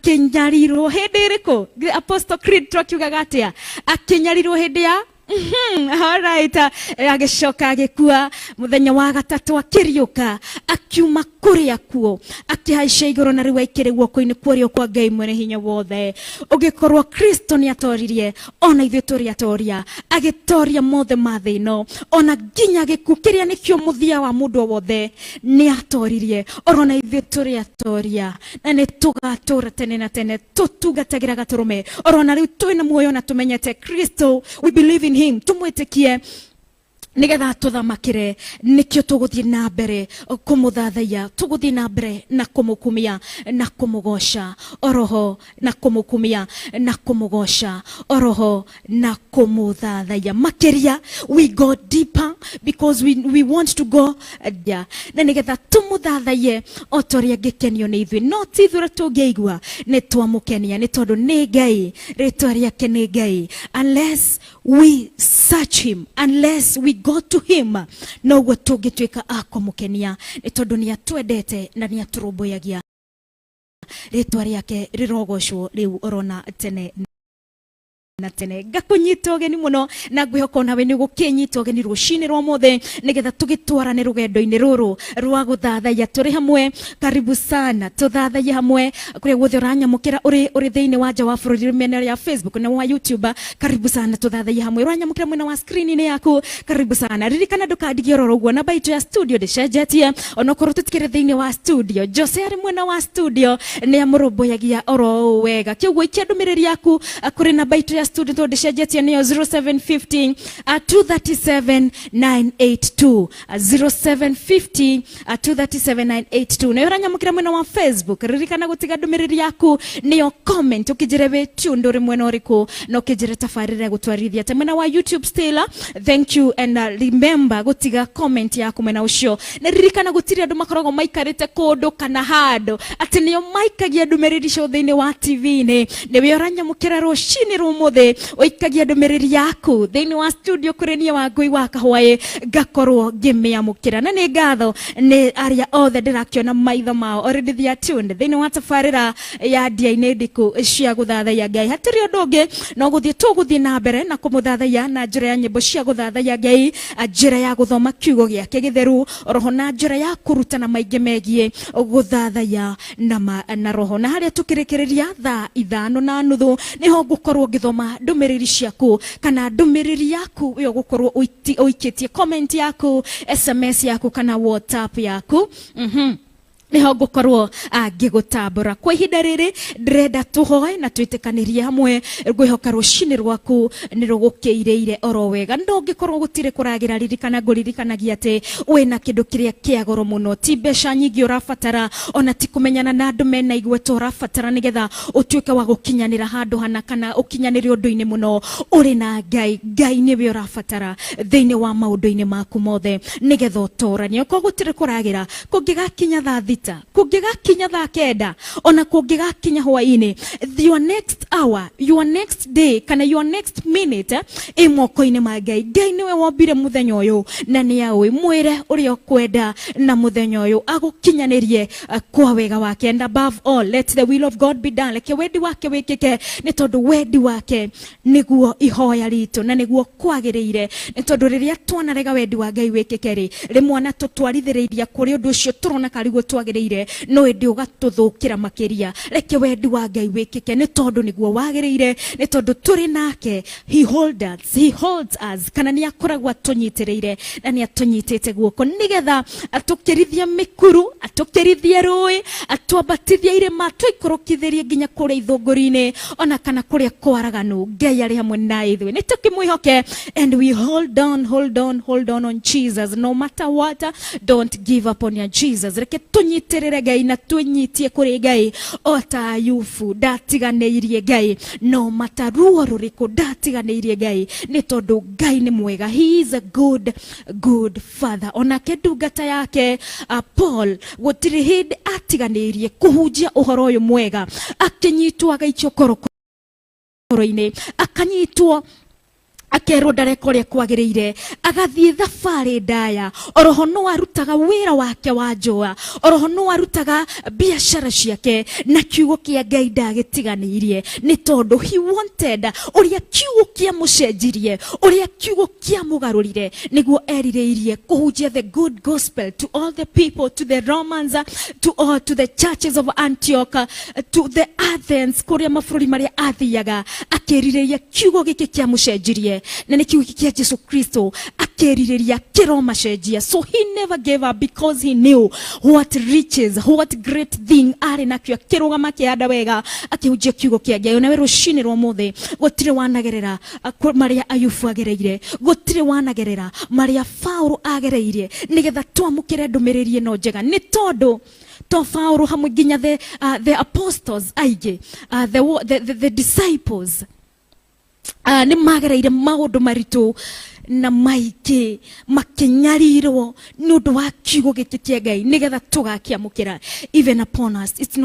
Akĩnyarirwo hĩndĩ ĩrĩkũ? Apostle Creed twakiugaga atĩa? Akĩnyarirwo hĩndĩ ya alright. Agĩcoka agĩkua, mũthenya wa gatatũ akĩriũka, akiuma kũrĩa kuo, akĩhaica igũrũ, na rĩu aikĩrĩ guoko-inĩ kwa ũrĩo kwa Ngai mwene hinya wothe. Ũngĩkorwo Kristo nĩ atoririe, ona ithuĩ tũrĩ atoria. Agĩtoria mothe ma thĩ ĩno, ona nginya gĩkuũ kĩrĩa nĩkĩo mũthia wa mũndũ o wothe, nĩ atoririe. Orona ithuĩ tũrĩ atoria, na nĩ tũgatũra tene na tene tũtungatagĩra Gatũrũme. Orona rĩu twĩna muoyo na tũmenyete Kristo, we believe in him, tũmwĩtĩkie nigetha tũthamakĩre. Nĩkĩo tũgũthiĩ na mbere kũmũthathaiya, tũgũthiĩ na mbere na kũmũkumia na kũmũgoca oroho, na kũmũkumia na kũmũgoca oroho na kũmũthathaiya makĩria. We go deeper because we want to go there, na nĩgetha tũmũthathaiye o ta ũrĩa angĩkenio nĩ ithuĩ. No ti ithuĩ ũrĩa tũngĩigua nĩ twamũkenia, nĩ tondũ nĩ Ngai, rĩtwa rĩake nĩ Ngai. Unless we search him, unless we go to him, noguo tũngĩtuĩka a kũmũkenia, nĩ tondũ nĩ atwendete na nĩ atũrũmbũyagia. Rĩtwa rĩake rĩrogocwo rĩu orona tene na tene. Ngakũnyita ũgeni mũno, na ngwĩhoka onawe nĩ ũgũkĩnyita ũgeni rũcinĩ rwa ũmũthĩ, nĩgetha tũgĩtwarane rũgendo-inĩ rũrũ rwa gũthathaiya tũrĩ hamwe. Karibu sana, tũthathaiye hamwe kũrĩa guothe ũranyamũkĩra ũrĩ thĩinĩ wa nja wa bũrũri, mĩena ya Facebook na wa YouTube. Karibu sana, tũthathaiye hamwe. Ũranyamũkĩra mwena wa screen-inĩ yaku, karibu sana. Ririkana ndũkandigie ororo ũguo, namba itũ ya studio ndĩcenjetie, onokorwo tũtikĩrĩ thĩinĩ wa studio. Jose arĩ mwena wa studio nĩ amũrũmbũyagia oro ũũ wega. Kĩoguo ikia ndũmĩrĩri yaku kũrĩ namba itũ ya studio, tondũ ndĩcenjetie, nĩyo 0750 237 982, 0750 237 982. Nayo ũranyamũkĩra mwena wa Facebook, ririkana gũtiga ndũmĩrĩri yaku, nĩyo comment, ũkĩnjĩre wĩ tuned ũrĩ mwena ũrĩkũ, na ũkĩnjĩre tabarĩra gũtwarithia ta mwena wa YouTube. Still, thank you and remember gũtiga comment yaku mwena ũcio. Na ririkana gũtirĩ andũ makoragwo maikarĩte kũndũ kana handũ atĩ nĩo maikagia ndũmĩrĩri cio thĩinĩ wa TV-inĩ. Nĩwe ũranyamũkĩra rũcinĩ rwa ũmũthĩ, ũikagia ndũmĩrĩri yaku thĩinĩ wa studio kũrĩ niĩ wa Ngũi wa Kahwaĩ, ngakorwo ngĩmĩamũkĩra. Na nĩ ngatho nĩ arĩa othe ndĩrakĩona maitho mao already they are tuned thĩinĩ wa tabarĩra ya Ndia-inĩ Ndiku cia Gũthathaiya Ngai. Hatirĩ ũndũ ũngĩ, no gũthiĩ tũgũthiĩ na mbere na kũmũthathaiya na njĩra ya nyĩmbo cia gũthathaiya Ngai, njĩra ya gũthoma kiugo gĩake gĩtheru, roho na njĩra ya kũrutana maingĩ megiĩ gũthathaiya na, ma, na roho. Na harĩa tũkĩrĩkĩrĩria thaa 5:30, nĩho ngũkorwo ngĩthoma ndũmĩrĩri ciaku kana ndũmĩrĩri yaku ĩyo gũkorwo ũikĩtie comment yaku, SMS yaku kana WhatsApp yaku. Nĩho ngũkorwo ngĩgũtambũra. Kwa ihinda rĩrĩ ndĩrenda tũhoe na twĩtĩkanĩrie hamwe. Ngwĩhoka rũcinĩ rwaku nĩ rũgũkĩirĩire oro wega. No ũngĩkorwo gũtirĩ kũragĩra, ririkana ngũririkanagia atĩ wĩna kĩndũ kĩrĩa kĩa goro mũno. Ti mbeca nyingĩ ũrabatara, ona ti kũmenyana na andũ mena igweta ũrabatara nĩgetha ũtuĩke wa gũkinyanĩra handũ hana kana ũkinyanĩre ũndũ-inĩ mũno. Ũrĩ na Ngai. Ngai nĩwe ũrabatara thĩinĩ wa maũndũ-inĩ maku mothe nĩgetha ũtũranie. Okorwo gũtirĩ kũragĩra, kũngĩgakinya thaa 6, kũngĩgakinya thaa 9, ona kũngĩgakinya hwaĩ-inĩ, your next hour, your next day kana your next minute ĩ moko-inĩ ma Ngai. Ngai nĩwe wombire mũthenya ũyũ na nĩ aũĩ. Mwĩre ũrĩa ũkwenda na mũthenya ũyũ agũkinyanĩrie kwa wega wake. And above all, let the will of God be done. Reke wendi wake wĩkĩke, nĩ tondũ wendi wake nĩguo ihoya ritũ na nĩguo kwagĩrĩire, nĩ tondũ rĩrĩa twanarega wendi wa Ngai wĩkĩke rĩ, rĩmwe ona tũtwarithĩrĩiria kũrĩ ũndũ ũcio tũrona karĩguo twagĩrĩire, no ĩndĩ ũgatũthũkĩra makĩria. Reke wendi wa Ngai wĩkĩke, nĩ tondũ nĩguo wagĩrĩire, nĩ tondũ tũrĩ nake. He hold us, he holds us, kana nĩ akoragwo atũnyitĩrĩire na nĩ atũnyitĩte guoko nĩgetha atũkĩrithie mĩkuru, atũkĩrithie rũĩ, atwambatithie irĩma, tũikũrũkithĩrie nginya kũrĩa ithũngũri-inĩ ona kana kũrĩa kwaraganu. Ngai arĩ hamwe na ithuĩ, nĩ tũkĩmwĩhoke and we hold on, hold on, hold on Jesus no matter what. Don't give up on your Jesus. Reke tũnyitĩrĩre Ngai na twĩnyitie kũrĩ Ngai o ta Ayubu. Ndatiganĩirie Ngai no matter ruo rũrĩkũ, ndatiganĩirie Ngai, nĩ tondũ Ngai nĩ mwega. He is a good, good father. Onake ndungata yake Paul gũtirĩ hĩndĩ atiganĩirie kũhunjia ũhoro ũyũ mwega. Akĩnyitwo, agaikio korokoro-inĩ, akanyitwo. Akerwo ndareka ũrĩa kwagĩrĩire, agathiĩ thabarĩ ndaya, oroho no arutaga wĩra wake wa njũa, oroho no arutaga biacara ciake, na kiugo kĩa Ngai ndagĩtiganĩirie, nĩ tondũ he wanted ũrĩa kiugo kĩamũcenjirie, ũrĩa kiugo kĩamũgarũrire, nĩguo erirĩirie kũhunjia the good gospel to all the people, to the Romans, to all, to the churches of Antioch, to the Athens, kũrĩa mabũrũri marĩa athiaga, akĩrirĩria kiugo gĩkĩ kĩamũcenjirie, na nĩ kiugo gĩkĩ kĩa Jesu Kristo akĩrirĩria kĩromacenjia. So he never gave up because he knew what riches, what great thing arĩ nakĩo. Akĩrũgama, akĩhanda wega, akĩhunjia kiugo kĩa Ngai. Onawe rũcinĩ rwa mũthĩ, gũtirĩ wanagerera marĩa Ayubu agereire, gũtirĩ wanagerera marĩa Paulo agereire, nĩgetha twamũkĩre ndũmĩrĩri ĩno njega, nĩ tondũ to Paulo hamwe nginya the apostles aingĩ, the disciples, nĩ magereire maũndũ maritũ na maingĩ, makĩnyarirwo nĩ ũndũ wa kiugo gĩkĩ kĩa Ngai, nĩgetha tũgakĩamũkĩra. Even upon us, it's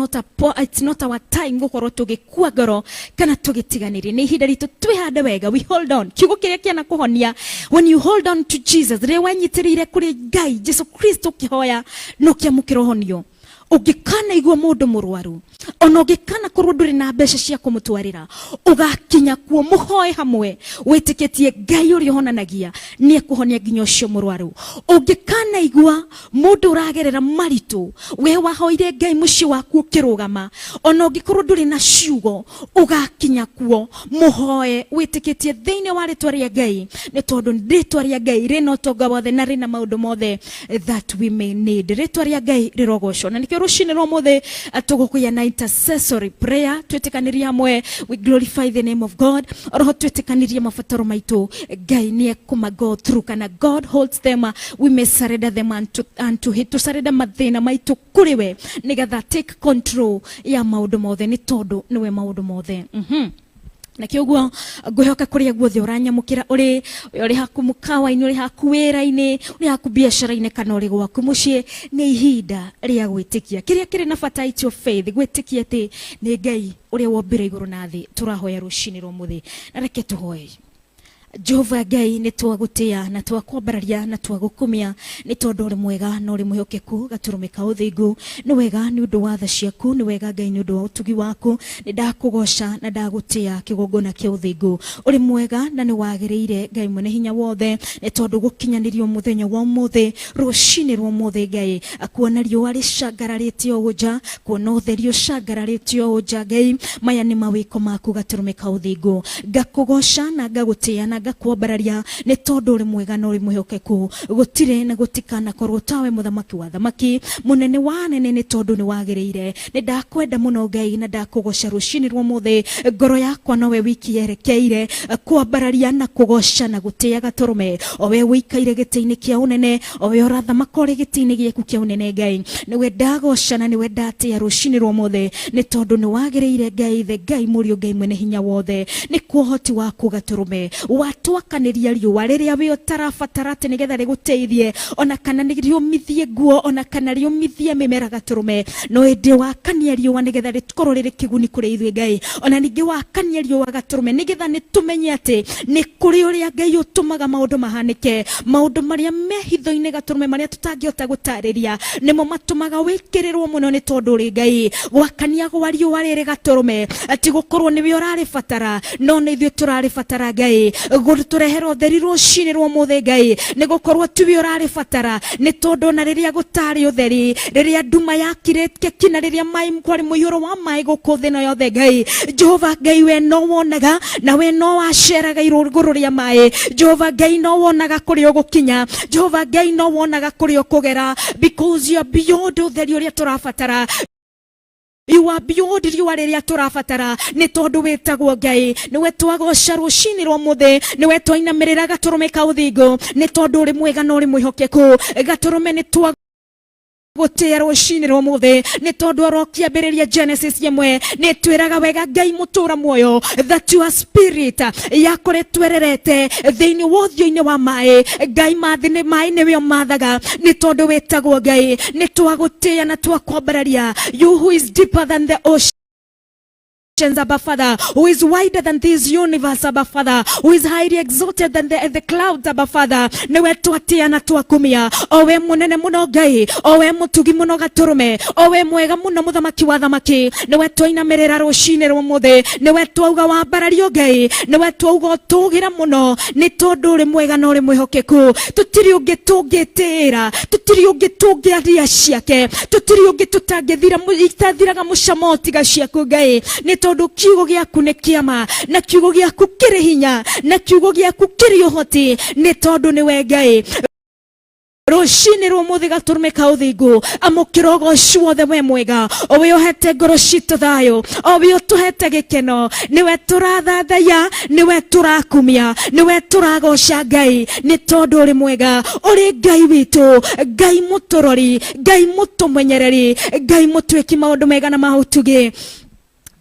not our time gũkorwo tũgĩkua ngoro kana tũgĩtiganĩria. Nĩ ihinda ritũ twĩhande wega, we hold on kiugo kĩrĩa kĩana kũhonia. When you hold on to Jesus, rĩrĩa wenyitĩrĩire kũrĩ Ngai Jesu Kristo, ũkĩhoya no kĩamũkĩra ũhonio. Ũngĩkanaigua mũndũ mũrwaru, ona ũngĩkana korwo ndũrĩ na mbeca cia kũmũtwarĩra, ũgakinya kuo mũhoe hamwe, wĩtĩkĩtie Ngai ũrĩa ũhonanagia nĩ ekũhonia nginya ũcio mũrwaru. Ũngĩkanaigua mũndũ ũragerera maritũ, we wahoire Ngai mũciĩ waku ũkĩrũgama, ona ũngĩkorwo ndũrĩ na ciugo, ũgakinya kuo mũhoe wĩtĩkĩtie thĩinĩ wa rĩtwa rĩa Ngai, nĩ tondũ rĩtwa rĩa Ngai rĩna ũtonga wothe na rĩna maũndũ mothe that we may need. Rĩtwa rĩa Ngai rĩrogocwo. Na nĩkĩo rũcinĩ rwa ũmũthĩ tũgũkũgĩa na intercessory prayer, twĩtĩkanĩrie hamwe, we glorify the name of God, oroho twĩtĩkanĩrie mabataro maitũ Ngai nĩ ekũma go through, kana God holds them, we may surrender them unto him, tũsurrender mathĩna maitũ kũrĩ we, nĩgetha take control ya maũndũ mothe, nĩ tondũ nĩwe maũndũ mothe. Na kĩoguo ngwĩhoka kũrĩa guothe ũranyamũkĩra, ũrĩ haku mũkawa-inĩ, ũrĩ haku wĩra-inĩ, ũrĩ haku biacara-inĩ, kana ũrĩ gwaku mũciĩ, nĩ ihinda rĩa gwĩtĩkia kĩrĩa kĩrĩ na bata. It's your faith, gwĩtĩkia atĩ nĩ Ngai ũrĩa wombire igũrũ na thĩ tũrahoya rũcinĩ rwa mũthĩ. Na reke tũhoe. Jehova Ngai, nĩ twagũtĩa na twakwambararia na twagũkumia, nĩ tondũ ũrĩ mwega na ũrĩ mwĩhokeku, gatũrũme ka ũthingu. Nĩ wega nĩ ũndũ wa tha ciaku, nĩ wega Ngai nĩ ũndũ wa ũtugi waku. Nĩ ndakũgoca na ndagũtĩa, kĩgongona kĩa ũthingu. Ũrĩ mwega na nĩ wagĩrĩire, Ngai mwene hinya wothe, nĩ tondũ gũkinyanĩrio mũthenya wa ũmũthĩ, rũcinĩ rwa ũmũthĩ, Ngai, kuona riũa rĩcangararĩte o nja, kuona ũtheri ũcangararĩte o nja, Ngai, maya nĩ mawĩko maku, gatũrũme ka ũthingu. Ngakũgoca na ngagũtĩa na ngakwambararia, nĩ tondũ ũrĩ mwega na ũrĩ mwĩhokeku. Gũtirĩ na gũtikanakorwo tawe, mũthamaki wa thamaki, mũnene wa anene, nĩ tondũ nĩ wagĩrĩire. Nĩ ndakwenda mũno, Ngai, na ndakũgoca rũcinĩ rwa ũmũthĩ. Ngoro yakwa nowe wiki yerekeire kwambararia na kũgoca na gũtĩa, gatũrũme, o we ũikaire gĩtĩ-inĩ kĩa ũnene, o we ũrathamaka ũrĩ gĩtĩ-inĩ gĩaku kĩa ũnene. Ngai, nĩwe ndagoca na nĩwe ndatĩa rũcinĩ rwa ũmũthĩ, nĩ tondũ nĩ wagĩrĩire, Ngai Ithe, Ngai Mũriũ, Ngai mwene hinya wothe. Nĩ kwa ũhoti waku, gatũrũme, watwakanĩria riũa rĩrĩa we ũtarabatara atĩ nĩgetha rĩgũteithie, ona kana nĩ rĩũmithie nguo, ona kana rĩũmithie mĩmera, gatũrũme, no ĩndĩ wakania riũa nĩgetha rĩkorwo rĩrĩ kĩguni kũrĩ ithuĩ, Ngai. Ona ningĩ wakania riũa, gatũrũme, nĩgetha nĩ tũmenye atĩ nĩ kũrĩ ũrĩa Ngai ũtũmaga maũndũ mahanĩke, maũndũ marĩa me hitho-inĩ, gatũrũme, marĩa tũtangĩhota gũtarĩria, nĩmo matũmaga wĩkĩrĩrwo mũno, nĩ tondũ ũrĩ Ngai. Gwakania gwa riũa rĩrĩ, gatũrũme, ti gũkorwo nĩwe ũrarĩbatara, no nĩ ithuĩ tũrarĩbatara, Ngai, gũtũrehera ũtheri rũcinĩ rwa ũmũthĩ. Ngai, nĩ gũkorwo tiwe ũrarĩbatara, nĩ tondũ ona rĩrĩa gũtarĩ ũtheri, rĩrĩa nduma yakirĩte kina, rĩrĩa maĩ kwarĩ mũiyũro wa maĩ gũkũ thĩ ĩno yothe, Ngai, Jehova Ngai, we no wonaga na we no waceraga igũrũ rĩa maĩ. Jehova Ngai, no wonaga kũrĩa ũgũkinya. Jehova Ngai, no wonaga kũrĩa ũkũgera, because you are beyond ũtheri ũrĩa tũrabatara. You are beyond riũa rĩrĩa tũrabatara, nĩ tondũ wĩtagwo Ngai. Nĩwe twagoca rũcinĩ rwa mũthĩ, nĩwe twainamĩrĩra, gatũrũme ka ũthingu, nĩ tondũ ũrĩ mwega na ũrĩ mwĩhokeku. Gatũrũme, nĩ twa gũtĩa rũcinĩ rwa ũmũthĩ, nĩ tondũ oro kĩambĩrĩria Genesis 1 nĩ twĩraga wega, Ngai mũtũra muoyo, that your spirit yakoretwo ĩrerete thĩinĩ wa ũthiũ-inĩ wa maĩ. Ngai, mathĩ nĩ maĩ nĩwe ũmathaga, nĩ tondũ wĩtagwo Ngai. Nĩ twagũtĩa na twakwambararia, you who is deeper than the ocean. Abba Father, who is wider than this universe, Abba Father, who is highly exalted than the clouds, Abba Father. Niwe twatia na twakumia, owe munene muno Ngai, owe mutugi muno gaturume, owe mwega muno muthamaki wa thamaki. Niwe twainamirira rucini rwa muthi, niwe twauga wambarario Ngai, niwe twauga utugira muno, ni tondu uri mwega na uri mwihokeku. Tutiri ungi tungitira, tutiri ungi tungiaria ciake, tutiri ungi tutangithira itathiraga mucamo tiga ciaku Ngai, ni tondu kiugo giaku ni kiama na kiugo giaku kiri hinya na kiugo giaku kiri uhoti, ni tondu niwe Ngai. Rucini rwa muthi gaturume ka uthingu, amukira ugoci wothe we mwega, owe uhete ngoro citũ thayũ, owe ũtũhete gĩkeno. Niwe tũrathathaiya, niwe tũrakumia, niwe tũragoca Ngai, nĩ tondũ ũrĩ mwega, ũrĩ Ngai witũ, Ngai mũtũrori, Ngai mũtũmenyereri, Ngai mũtwĩki maũndũ mega na ma ũtugi.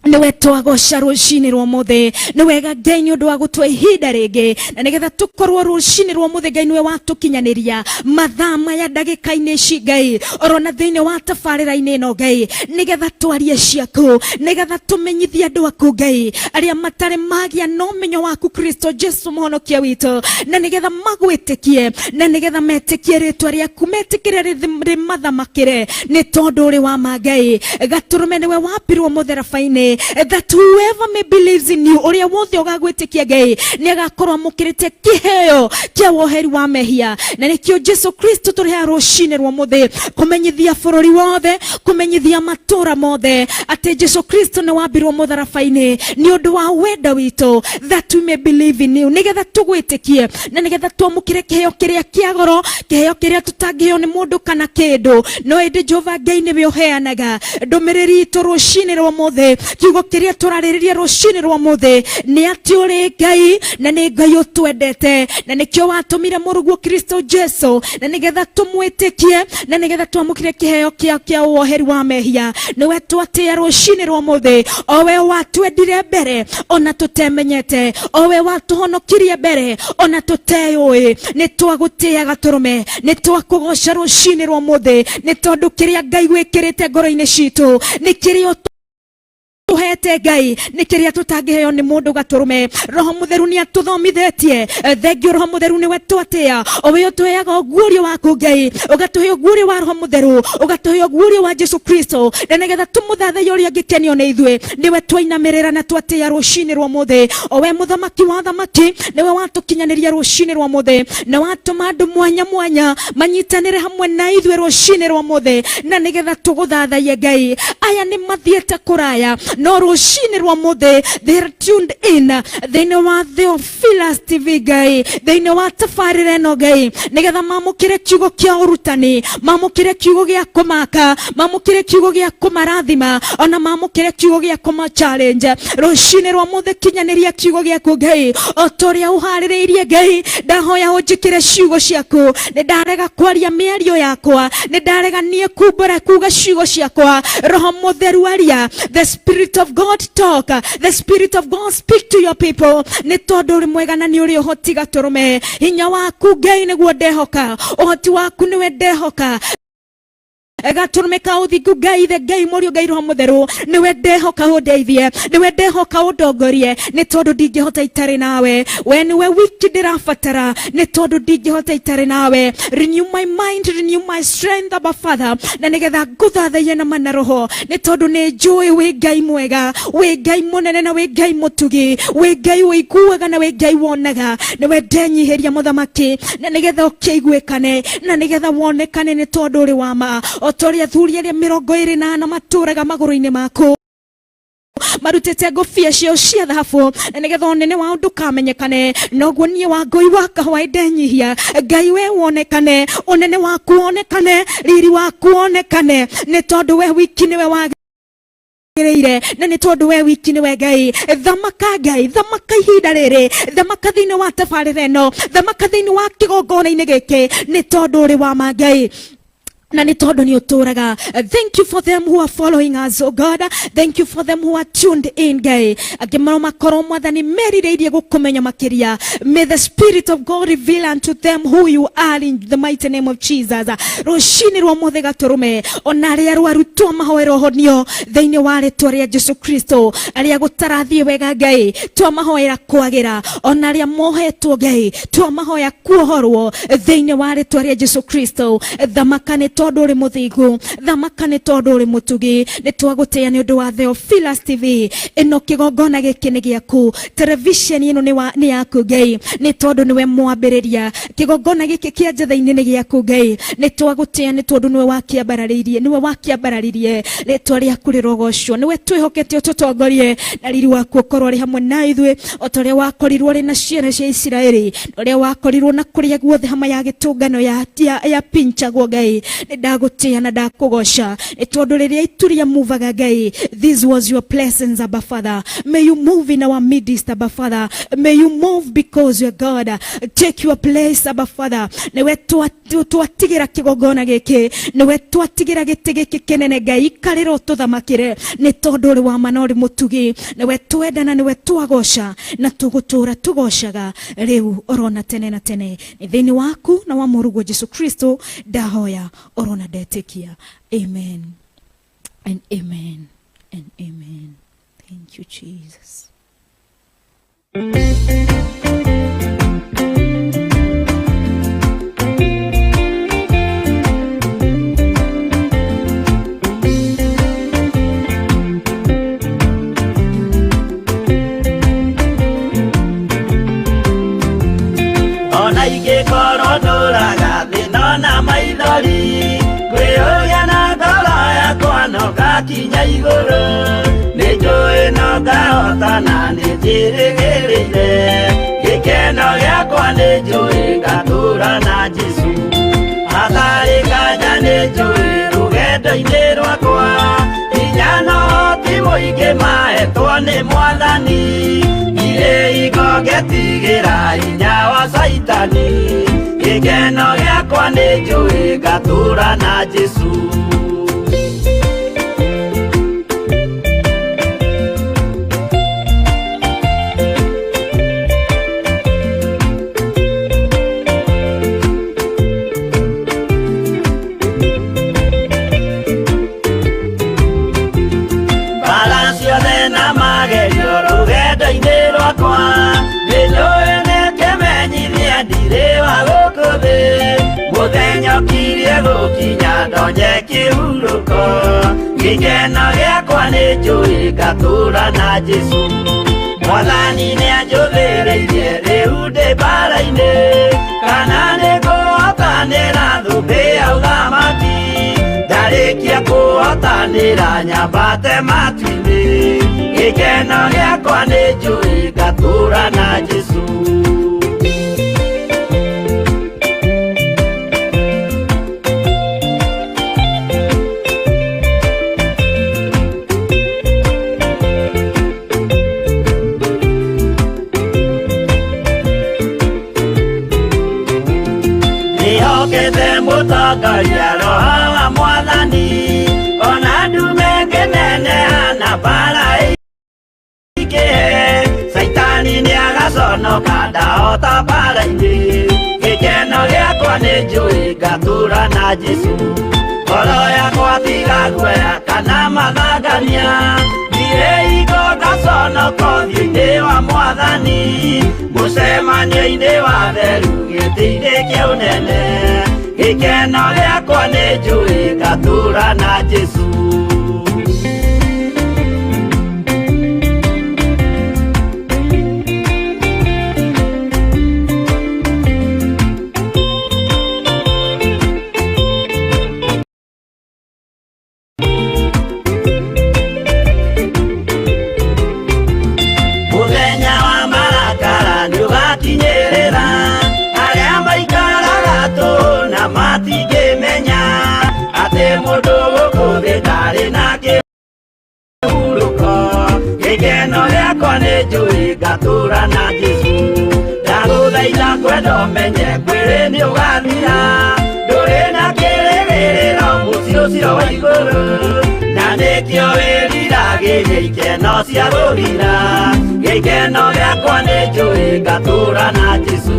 Niwe twagoca rucini rwa muthi. Ni wega Ngai ni undu wa gutwa ihinda ringi na nigetha tukorwo rucini rwa muthi. Ngai niwe watukinyaniria mathaa maya ndagika-inĩ ici Ngai, orona thiini wa tabarĩra-inĩ ĩno Ngai, nigetha twarie ciaku, nigetha tumenyithie andu aku Ngai aria matarĩ magĩa na ũmenyo waku Kristo Jesu mũhonokia witũ, na nigetha magwĩtĩkie, na nigetha metĩkie rĩtwa rĩaku, metĩkĩre rĩmathamakĩre, nĩ tondũ ũrĩ wa ma Ngai. Gatũrũme nĩwe wambirwo mũtharaba-inĩ, that whoever may believes in you, ũrĩa wothe ũgagwĩtĩkia Ngai nĩ agakorwo amũkĩrĩte kĩheo kĩa woheri wa mehia. Na nĩkĩo Jesu Kristo tũrĩ haha rũcinĩ rwa mũthĩ kũmenyithia bũrũri wothe, kũmenyithia matũra mothe atĩ Jesu Kristo nĩ wambirwo mũtharaba-inĩ nĩ ũndũ wa wendo witũ, that we may believe in you, nĩgetha tũgwĩtĩkie na nĩgetha twamũkĩre kĩheo kĩrĩa kĩa goro, kĩheo kĩrĩa tũtangĩheo nĩ mũndũ kana kĩndũ, no ĩndĩ Jehova Ngai nĩwe ũheanaga. Ndũmĩrĩri itũ rũcinĩ rwa mũthĩ, kiugo kĩrĩa tũrarĩrĩria rũcinĩ rwa mũthĩ nĩ atĩ ũrĩ Ngai na nĩ Ngai ũtwendete, na nĩkĩo watũmire mũrũguo Kristo Jesu, na nĩgetha tũmwĩtĩkie na nĩgetha twamũkĩre kĩheo kĩa woheri wa mehia. Nĩwe twatĩĩa rũcinĩ rwa mũthĩ, owe watwendire mbere ona tũtemenyete, owe watũhonokirie mbere ona tũteyũĩ. Nĩ twagũtĩĩa gatũrũme, nĩ twakũgoca rũcinĩ rwa mũthĩ, nĩ tondũ kĩrĩa Ngai wĩkĩrĩte ngoro-inĩ citũ nĩ kĩrĩa tuhete Ngai, nĩ kĩrĩa tũtangĩheo nĩ mũndũ gatũrũme. Roho Mũtheru nĩ atũthomithetie. Thengio Roho Mũtheru, nĩwe twatĩa, owe ũtũheaga ũguũrio waku Ngai, ũgatũhe ũguũrio wa Roho Mũtheru, ũgatũhe ũguũrio wa Jesu Kristo, na nĩgetha tũmũthathaiye ũrĩa angĩkenio nĩ ithuĩ. Nĩwe twainamĩrĩra na twatĩa rũcinĩ rwa mũthĩ, owe mũthamaki wa thamaki. Nĩwe watũkinyanĩria rũcinĩ rwa mũthĩ na watũma andũ mwanya mwanya manyitanĩre hamwe na ithuĩ rũcinĩ rwa mũthĩ, na nĩgetha tũgũthathaiye Ngai. Aya nĩ mathiĩte kũraya, no rũcinĩ rwa mũthĩ they are tuned in thĩinĩ wa Theophilus TV Ngai, thĩinĩ wa tabarĩra ĩno Ngai, nĩgetha mamũkĩre kiugo kĩa ũrutani, mamũkĩre kiugo gĩa kũmaka, mamũkĩre kiugo gĩa kũmarathima, ona mamũkĩre kiugo gĩa kũma challenge. Rũcinĩ rwa mũthĩ kinyanĩria kiugo gĩaku Ngai o ta ũrĩa ũharĩrĩirie. Ngai, ndahoya ũnjĩkĩre ciugo ciaku. Nĩ ndarega kwaria mĩario yakwa, nĩ ndarega niĩ kumbũra kuga ciugo ciakwa. Roho Mũtheru aria, the Spirit of God talk, the Spirit of God speak to your people, nĩ tondũ ũrĩ mwega na nĩ ũrĩ ũhoti gatũrũme. Hinya waku Ngai nĩguo ndehoka, ũhoti waku nĩwe ndehoka gatũrũme ka ũthingu. Ngai Ithe, Ngai Mũriũ, Ngai Roho Mũtheru, nĩwe ndehoka ũndeithie, nĩwe ndehoka ũndongorie, nĩ tondũ ndingĩhota itarĩ nawe. We nĩwe wiki ndĩrabatara, nĩ tondũ ndingĩhota itarĩ nawe. Renew my mind, renew my strength, Abba Father, na nĩgetha ngũthathaiye na mana roho, nĩ tondũ nĩ njũĩ wĩ Ngai mwega, wĩ Ngai mũnene na wĩ Ngai mũtugi, wĩ Ngai ũiguaga na wĩ Ngai wonaga. Nĩwe ndenyihĩria mũthamaki, na nĩgetha ũkĩiguĩkane na nĩgetha wonekane, nĩ tondũ ũrĩ wa ma, o ta ũrĩa athuri arĩa 24 matũraga magũrũ-inĩ maku marutĩte ngũbia ciao cia thahabu, na nĩgetha ũnene wao ndũkamenyekane, noguo niĩ wa Ngũi wa kahũa ndenyihia Ngai, we wonekane, ũnene waku wonekane, riri waku wonekane, nĩ tondũ we wiki nĩwe wagĩrĩire, na nĩ tondũ we wiki nĩwe Ngai. Thamaka Ngai, thamaka ihinda rĩrĩ, thamaka thĩinĩ wa tabarĩra ĩno, thamaka thĩinĩ wa kĩgongona-inĩ gĩkĩ, nĩ tondũ ũrĩ wa ma Ngai. Na nĩ tondũ nĩ ũtũraga. Thank you for them who are following us, oh God. Thank you for them who are tuned in. Ngai, angĩ mao makorwo, Mwathani, merirĩirie gũkũmenya makĩria. May the Spirit of God reveal unto them who you are in the mighty name of Jesus. Rũcinĩ rwa mũthĩ gatũrũme, ona arĩa arwaru twamahoera ũhonio thĩinĩ wa rĩtwa rĩa Jesu Kristo. Arĩa gũtarathiĩ wega, Ngai, twamahoera kwagĩra. Ona arĩa mohetwo, Ngai, twamahoya kuohorwo thĩinĩ wa rĩtwa rĩa Jesu Kristo. Thamaka nĩ tondũ ũrĩ mũthingu, thamaka nĩ tondũ ũrĩ mũtugi. Nĩ twagũtĩĩa nĩ ũndũ wa Theophilus TV ĩno. Kĩgongona gĩkĩ nĩ gĩaku, television ĩno nĩ yaku, Ngai, nĩ tondũ nĩwe mwambĩrĩria. Kĩgongona gĩkĩ kĩa njatha-inĩ nĩ gĩaku, Ngai. Nĩ twagũtĩĩa nĩ tondũ nĩwe wakĩambararĩirie, nĩwe wakĩambararirie. Rĩtwa rĩaku rĩrogocwo. Nĩwe twĩhokete ũtũtongorie, na riri waku ũkorwo ũrĩ hamwe na ithuĩ, o ta ũrĩa wakorirwo ũrĩ na ciana cia Isiraeli, ũrĩa wakorirwo na kũrĩa guothe hama ya gĩtũngano ya pinchagwo. Ngai, nĩ ndagũtĩĩa na ndakũgoca nĩ tondũ rĩrĩa itu rĩamuvaga, Ngai, this was your presence. Abba Father, may you move in our midst. Abba Father, may you move because you are God. Take your place, Abba Father. Nĩwe twatigĩra kĩgongona gĩkĩ, nĩwe twatigĩra gĩtĩ gĩkĩ kĩnene. Ngai, ikarĩra ũtũthamakĩre nĩ tondũ ũrĩ wa ma na ũrĩ mũtugi. Nĩwe twendana, nĩwe twagoca, na tũgũtũra tũgocaga rĩu orona tene na tene. Nĩ thĩinĩ waku na wa mũrũguo Jesu Kristo ndahoya orona ndetĩkia. Amen and amen and amen. Thank you, Jesus. Ona ingĩkorwo ndũraga thĩna na maithori, ngwĩyũria na ngoro yakwa no ngakinya igũrũ. Nĩ njũĩ no ngahotana, nĩ njĩrĩgĩrĩire gĩkeno gĩakwa, nĩ njũĩ ngatũra na Jesũ hatarĩ nganja. Nĩ njũĩ rũgendo-inĩ rwakwa hinya no ti mũingĩ mahetwo nĩ Mwathani. Irĩ hingo ngetigĩra hinya wa Caitani, gĩkeno gĩakwa nĩ njũĩ ngatũra na Jesũ. Mbara ciothe na magerio rũgendo-inĩ rwakwa, nĩ njũĩ nĩ kĩmenyithia ndirĩ wa gũkũ thĩ. Mũthenya ũkirie gũkinya ndonye kĩhurũko, gĩkeno gĩakwa nĩ njũĩ ngatũra na Jesũ. Mwathani nĩ anjũthĩrĩirie rĩu ndĩ mbara-inĩ, kana nĩ ngũhotanĩra thũmbĩ ya ũthamaki. Ndarĩkia kũhotanĩra nyambate matu-inĩ, gĩkeno gĩakwa nĩ njũĩ ngatũra na Jesũ. Nĩhokete mũtongoria Roho wa Mwathani, ona ndume ngĩneneha na mbara ĩingĩhe, Caitani nĩagaconoka ndahota mbara-inĩ. Gĩkeno gĩakwa nĩ njũĩ ngatũra na Jesũ. Ngoro yakwa tiga guoya kana mathangania, ndirĩ hingo ngaconoka ũthiũ-inĩ wa Mwathani, mũcemanio-inĩ wa theru gĩtĩ-inĩ kĩa ũnene. Gĩkeno gĩakwa nĩ njũĩ ngatũra na Jesũ. Mũthenya wa marakara nĩũgakinyĩrĩra arĩa maikaraga tũhũ na matingĩmenya atĩ mũndũ gũkũ thĩ ndarĩ na kĩhurũko. Gĩkeno gĩakwa nĩ njũĩ ngatũra na Jesũ. Ndagũthaitha kwenda ũmenye mwĩrĩ nĩũgathira, ndũrĩ na kĩrĩgĩrĩro. Ũcio wa igũrũ na nĩkĩo wĩriragĩria ikeno cia gũthira. Gĩkeno gĩakwa nĩ njũĩ ngatũũra na Jesũ.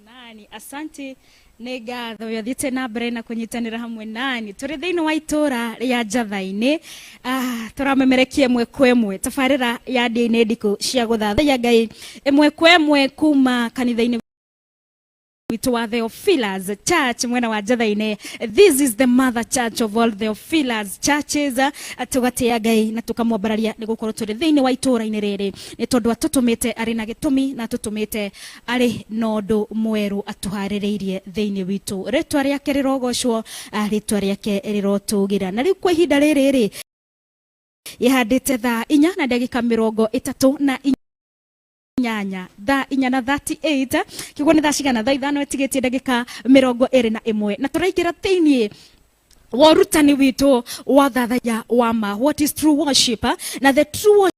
Nani asante nä ngatho yo thiĩte na mbere na kũnyitanĩra hamwe nani tũrĩ thĩinĩ wa itũra rĩa Njatha-inĩ. Tũramemerekia ĩmwe kwa ĩmwe tabarĩra ya ndĩ-inĩ ndikũ cia gũthathaiya Ngai ĩmwe kwa ĩmwe kuma kanitha-inĩ witũ wa Theophilus Church mwena wa Njatha-inĩ. This is the mother church of all Theophilus churches. Tũgatĩĩa Ngai na tũkamwambararia nĩ gũkorwo tũrĩ thĩinĩ wa itũra-inĩ rĩrĩ nĩ tondũ atũtũmĩte arĩ na gĩtũmi na atũtũmĩte arĩ na ũndũ mwerũ atũharĩrĩirie thĩinĩ witũ. Rĩtwa rĩake rĩrogocwo, rĩtwa rĩake rĩrotũgĩra. Na rĩu kwa ihinda rĩrĩ rĩ ĩhandĩte thaa 4 na ndagĩka 38, thaa 4 na 38, kĩguo nĩ thaa cigana? Thaa 5 ĩtigĩtie ndagĩka 21, na tũraingĩra thĩinĩ wa ũrutani witũ wa thathaiya wa ma, what is true worship. Na the true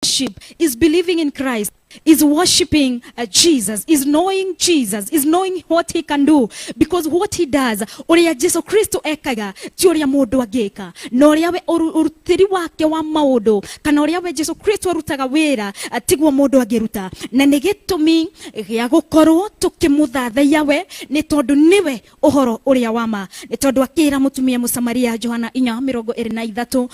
worship is believing in Christ, is worshiping Jesus, is knowing Jesus, is knowing what he can do, because what he does, ũrĩa Jesu Kristo ekaga ti ũrĩa mũndũ angĩka, na ũrĩa we ũrutĩri wake wa maũndũ kana ũrĩa we Jesu Kristo arutaga wĩra tiguo mũndũ angĩruta. Na nĩ gĩtũmi gĩa gũkorwo tũkĩmũthathaiya we, nĩ tondũ nĩwe ũhoro ũrĩa wa ma. Nĩ tondũ akĩra mũtumia Mũsamaria, Johana 4:23,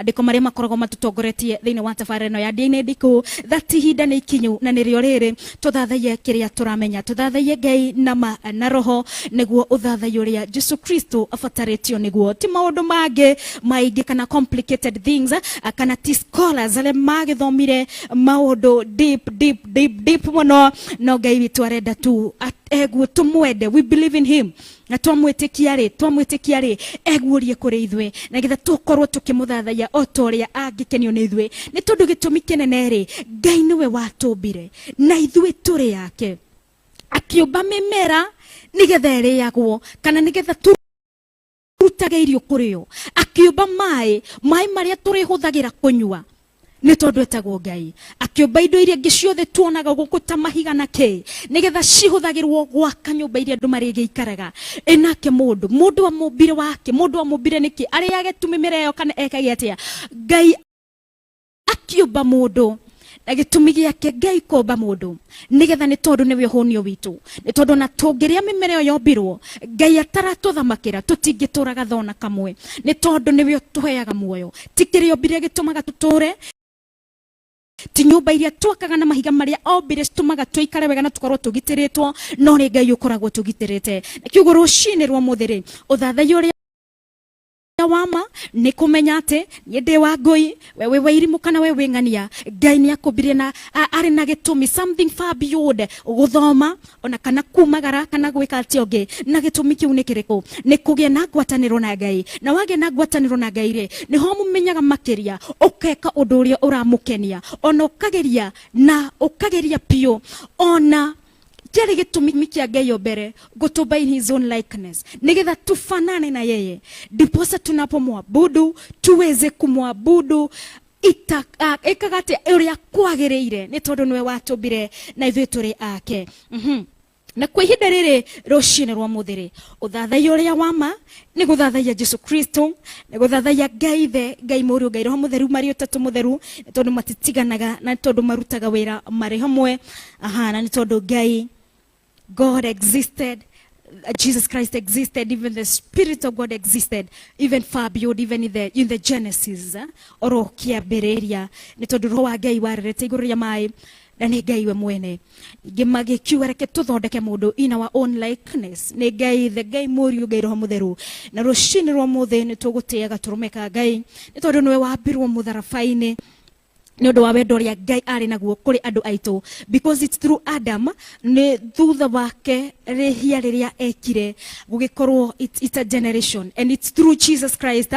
andĩko marĩa makoragwo matũtongoretie thĩinĩ wa tabarĩra ĩno ya ndĩ-inĩ ndikũ, that ihinda nĩ ikinyu na nĩrĩo rĩrĩ tũthathaiye kĩrĩa tũramenya, tũthathaiye Ngai na ma na roho, nĩguo ũthathaiya ũrĩa Jesu Kristo abatarĩtio nĩguo, ti maũndũ mangĩ maingĩ kana complicated things, kana ti scholars arĩa magĩthomire maũndũ deep deep deep deep mũno. No Ngai witũ arenda tu eguo tũmwende, we believe in him, na twamwĩtĩkia rĩ eguũrie kũrĩ ithuĩ, na getha tũkorwo tũkĩmũthathaiya o ta ũrĩa angĩkenio nĩ ithuĩ. Nĩ tondũ gĩtũmi kĩnene rĩ, Ngai nĩwe watũmbire na ithuĩ tũrĩ yake, akĩũmba mĩmera nĩgetha ĩrĩagwo kana nĩgetha tũrutage irio kũrĩ yo, akĩũmba maĩ, maĩ marĩa tũrĩhũthagĩra kũnyua, nĩ tondũ etagwo Ngai, akĩũmba indo iria ingĩ ciothe tuonaga gũkũ ta mahiga na kĩ, nĩgetha cihũthagĩrwo gwaka nyũmba iria andũ marĩgĩikaraga. Ĩnake mũndũ, mũndũ amũmbire wake, mũndũ amũmbire nĩkĩ? Arĩage tu mĩmera ĩyo kana ekage atĩa? Ngai akĩũmba mũndũ na gĩtũmi gĩake Ngai kũmba mũndũ nĩgetha, nĩ tondũ nĩwe ũhũnio witũ, nĩ tondũ ona tũngĩrĩa mĩmera ĩyo yombirwo Ngai ataratũthamakĩra tũtingĩtũra gathona kamwe, nĩ tondũ nĩwe ũtũheaga muoyo. Ti kĩrĩa ombire gĩtũmaga tũtũre, ti nyũmba iria twakaga na mahiga marĩa ombire citũmaga tũikare wega na tũkorwo tũgitĩrĩtwo, no nĩ Ngai ũkoragwo tũgitĩrĩte. Na kiugo rũcinĩ rwa mũthĩ rĩ, ũthathaiya ũrĩa wa ma nĩ kũmenya atĩ niĩ ndĩ wa ngũi, we wĩ wa irimũ kana we wĩ ng'ania, Ngai nĩ akũmbirie na arĩ na gĩtũmi, something far beyond gũthoma ona kana kumagara kana gwĩka atĩa ũngĩ. Na gĩtũmi kĩu nĩ kĩrĩkũ? Nĩ kũgĩa na ngwatanĩro na Ngai. Na wagĩa na ngwatanĩro na Ngai rĩ, nĩho mũmenyaga makĩria, ũkeka ũndũ ũrĩa ũramũkenia, ona ũkageria na ũkageria biũ. Ona kĩarĩ gĩtũmi kĩa Ngai o mbere gũtũmba in his own likeness, nĩgetha tufanane na yeye, ndiposa tunapomwabudu tuweze kumwabudu ĩkaga atĩ ũrĩa kwagĩrĩire, nĩ tondũ nĩwe watũmbire na ithuĩ tũrĩ ake. Na kwa ihinda rĩrĩ rũcinĩ rwa mũthĩ rĩ, ũthathaiya ũrĩa wa ma nĩ gũthathaiya Jesu Kristo, nĩ gũthathaiya Ngai Ithe, Ngai Mũriũ, Ngai Roho Mũtheru, marĩ ũtatũ mũtheru, nĩ tondũ matitiganaga na nĩ tondũ marutaga wĩra marĩ hamwe. Aha, na nĩ tondũ Ngai, God existed, Jesus Christ existed, even the Spirit of God existed, even far beyond, even in the Genesis, oro kĩambĩrĩria, nĩ tondũ roho wa Ngai warerete igũrũ rĩa maĩ na nĩ Ngai we mwene. Ningĩ magĩkiuga reke tũthondeke mũndũ in our own likeness, nĩ Ngai Ithe, Ngai Mũriũ, Ngai Roho Mũtheru. Na rũcinĩ rwa mũthĩ nĩ tũgũtĩaga tũrũme ka Ngai, nĩ tondũ nĩwe wambirwo mũtharaba-inĩ. Nĩ ũndũ wa wendo ũrĩa Ngai arĩ naguo kũrĩ andũ aitũ, because it's through Adam, nĩ thutha wake rĩhia rĩrĩa ekire gũgĩkorwo it's a generation, and it's through Jesus Christ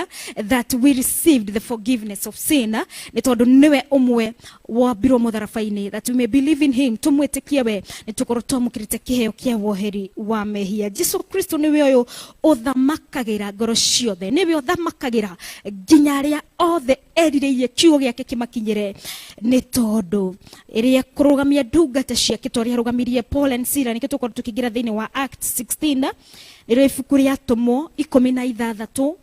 that we received the forgiveness of sin, nĩ tondũ nĩwe ũmwe wambirwo mũtharaba-inĩ, that we may believe in him, tũmwĩtĩkie we, nĩ tũkorwo twamũkĩrĩte kĩheo kĩa woheri wa mehia. Jesu Kristo nĩwe ũyũ ũthamakagĩra ngoro ciothe, nĩwe ũthamakagĩra nginya arĩa othe erirĩirie kiugo gĩake kĩmakinyĩre, nĩ tondũ ĩrĩa kũrũgamia ndungata ciake ta ũrĩa arũgamirie Paul and Sila. Nĩkĩo tũkorwo tũkĩingĩra thĩinĩ wa Act 16, nĩrĩo ibuku rĩa Atũmwo 16,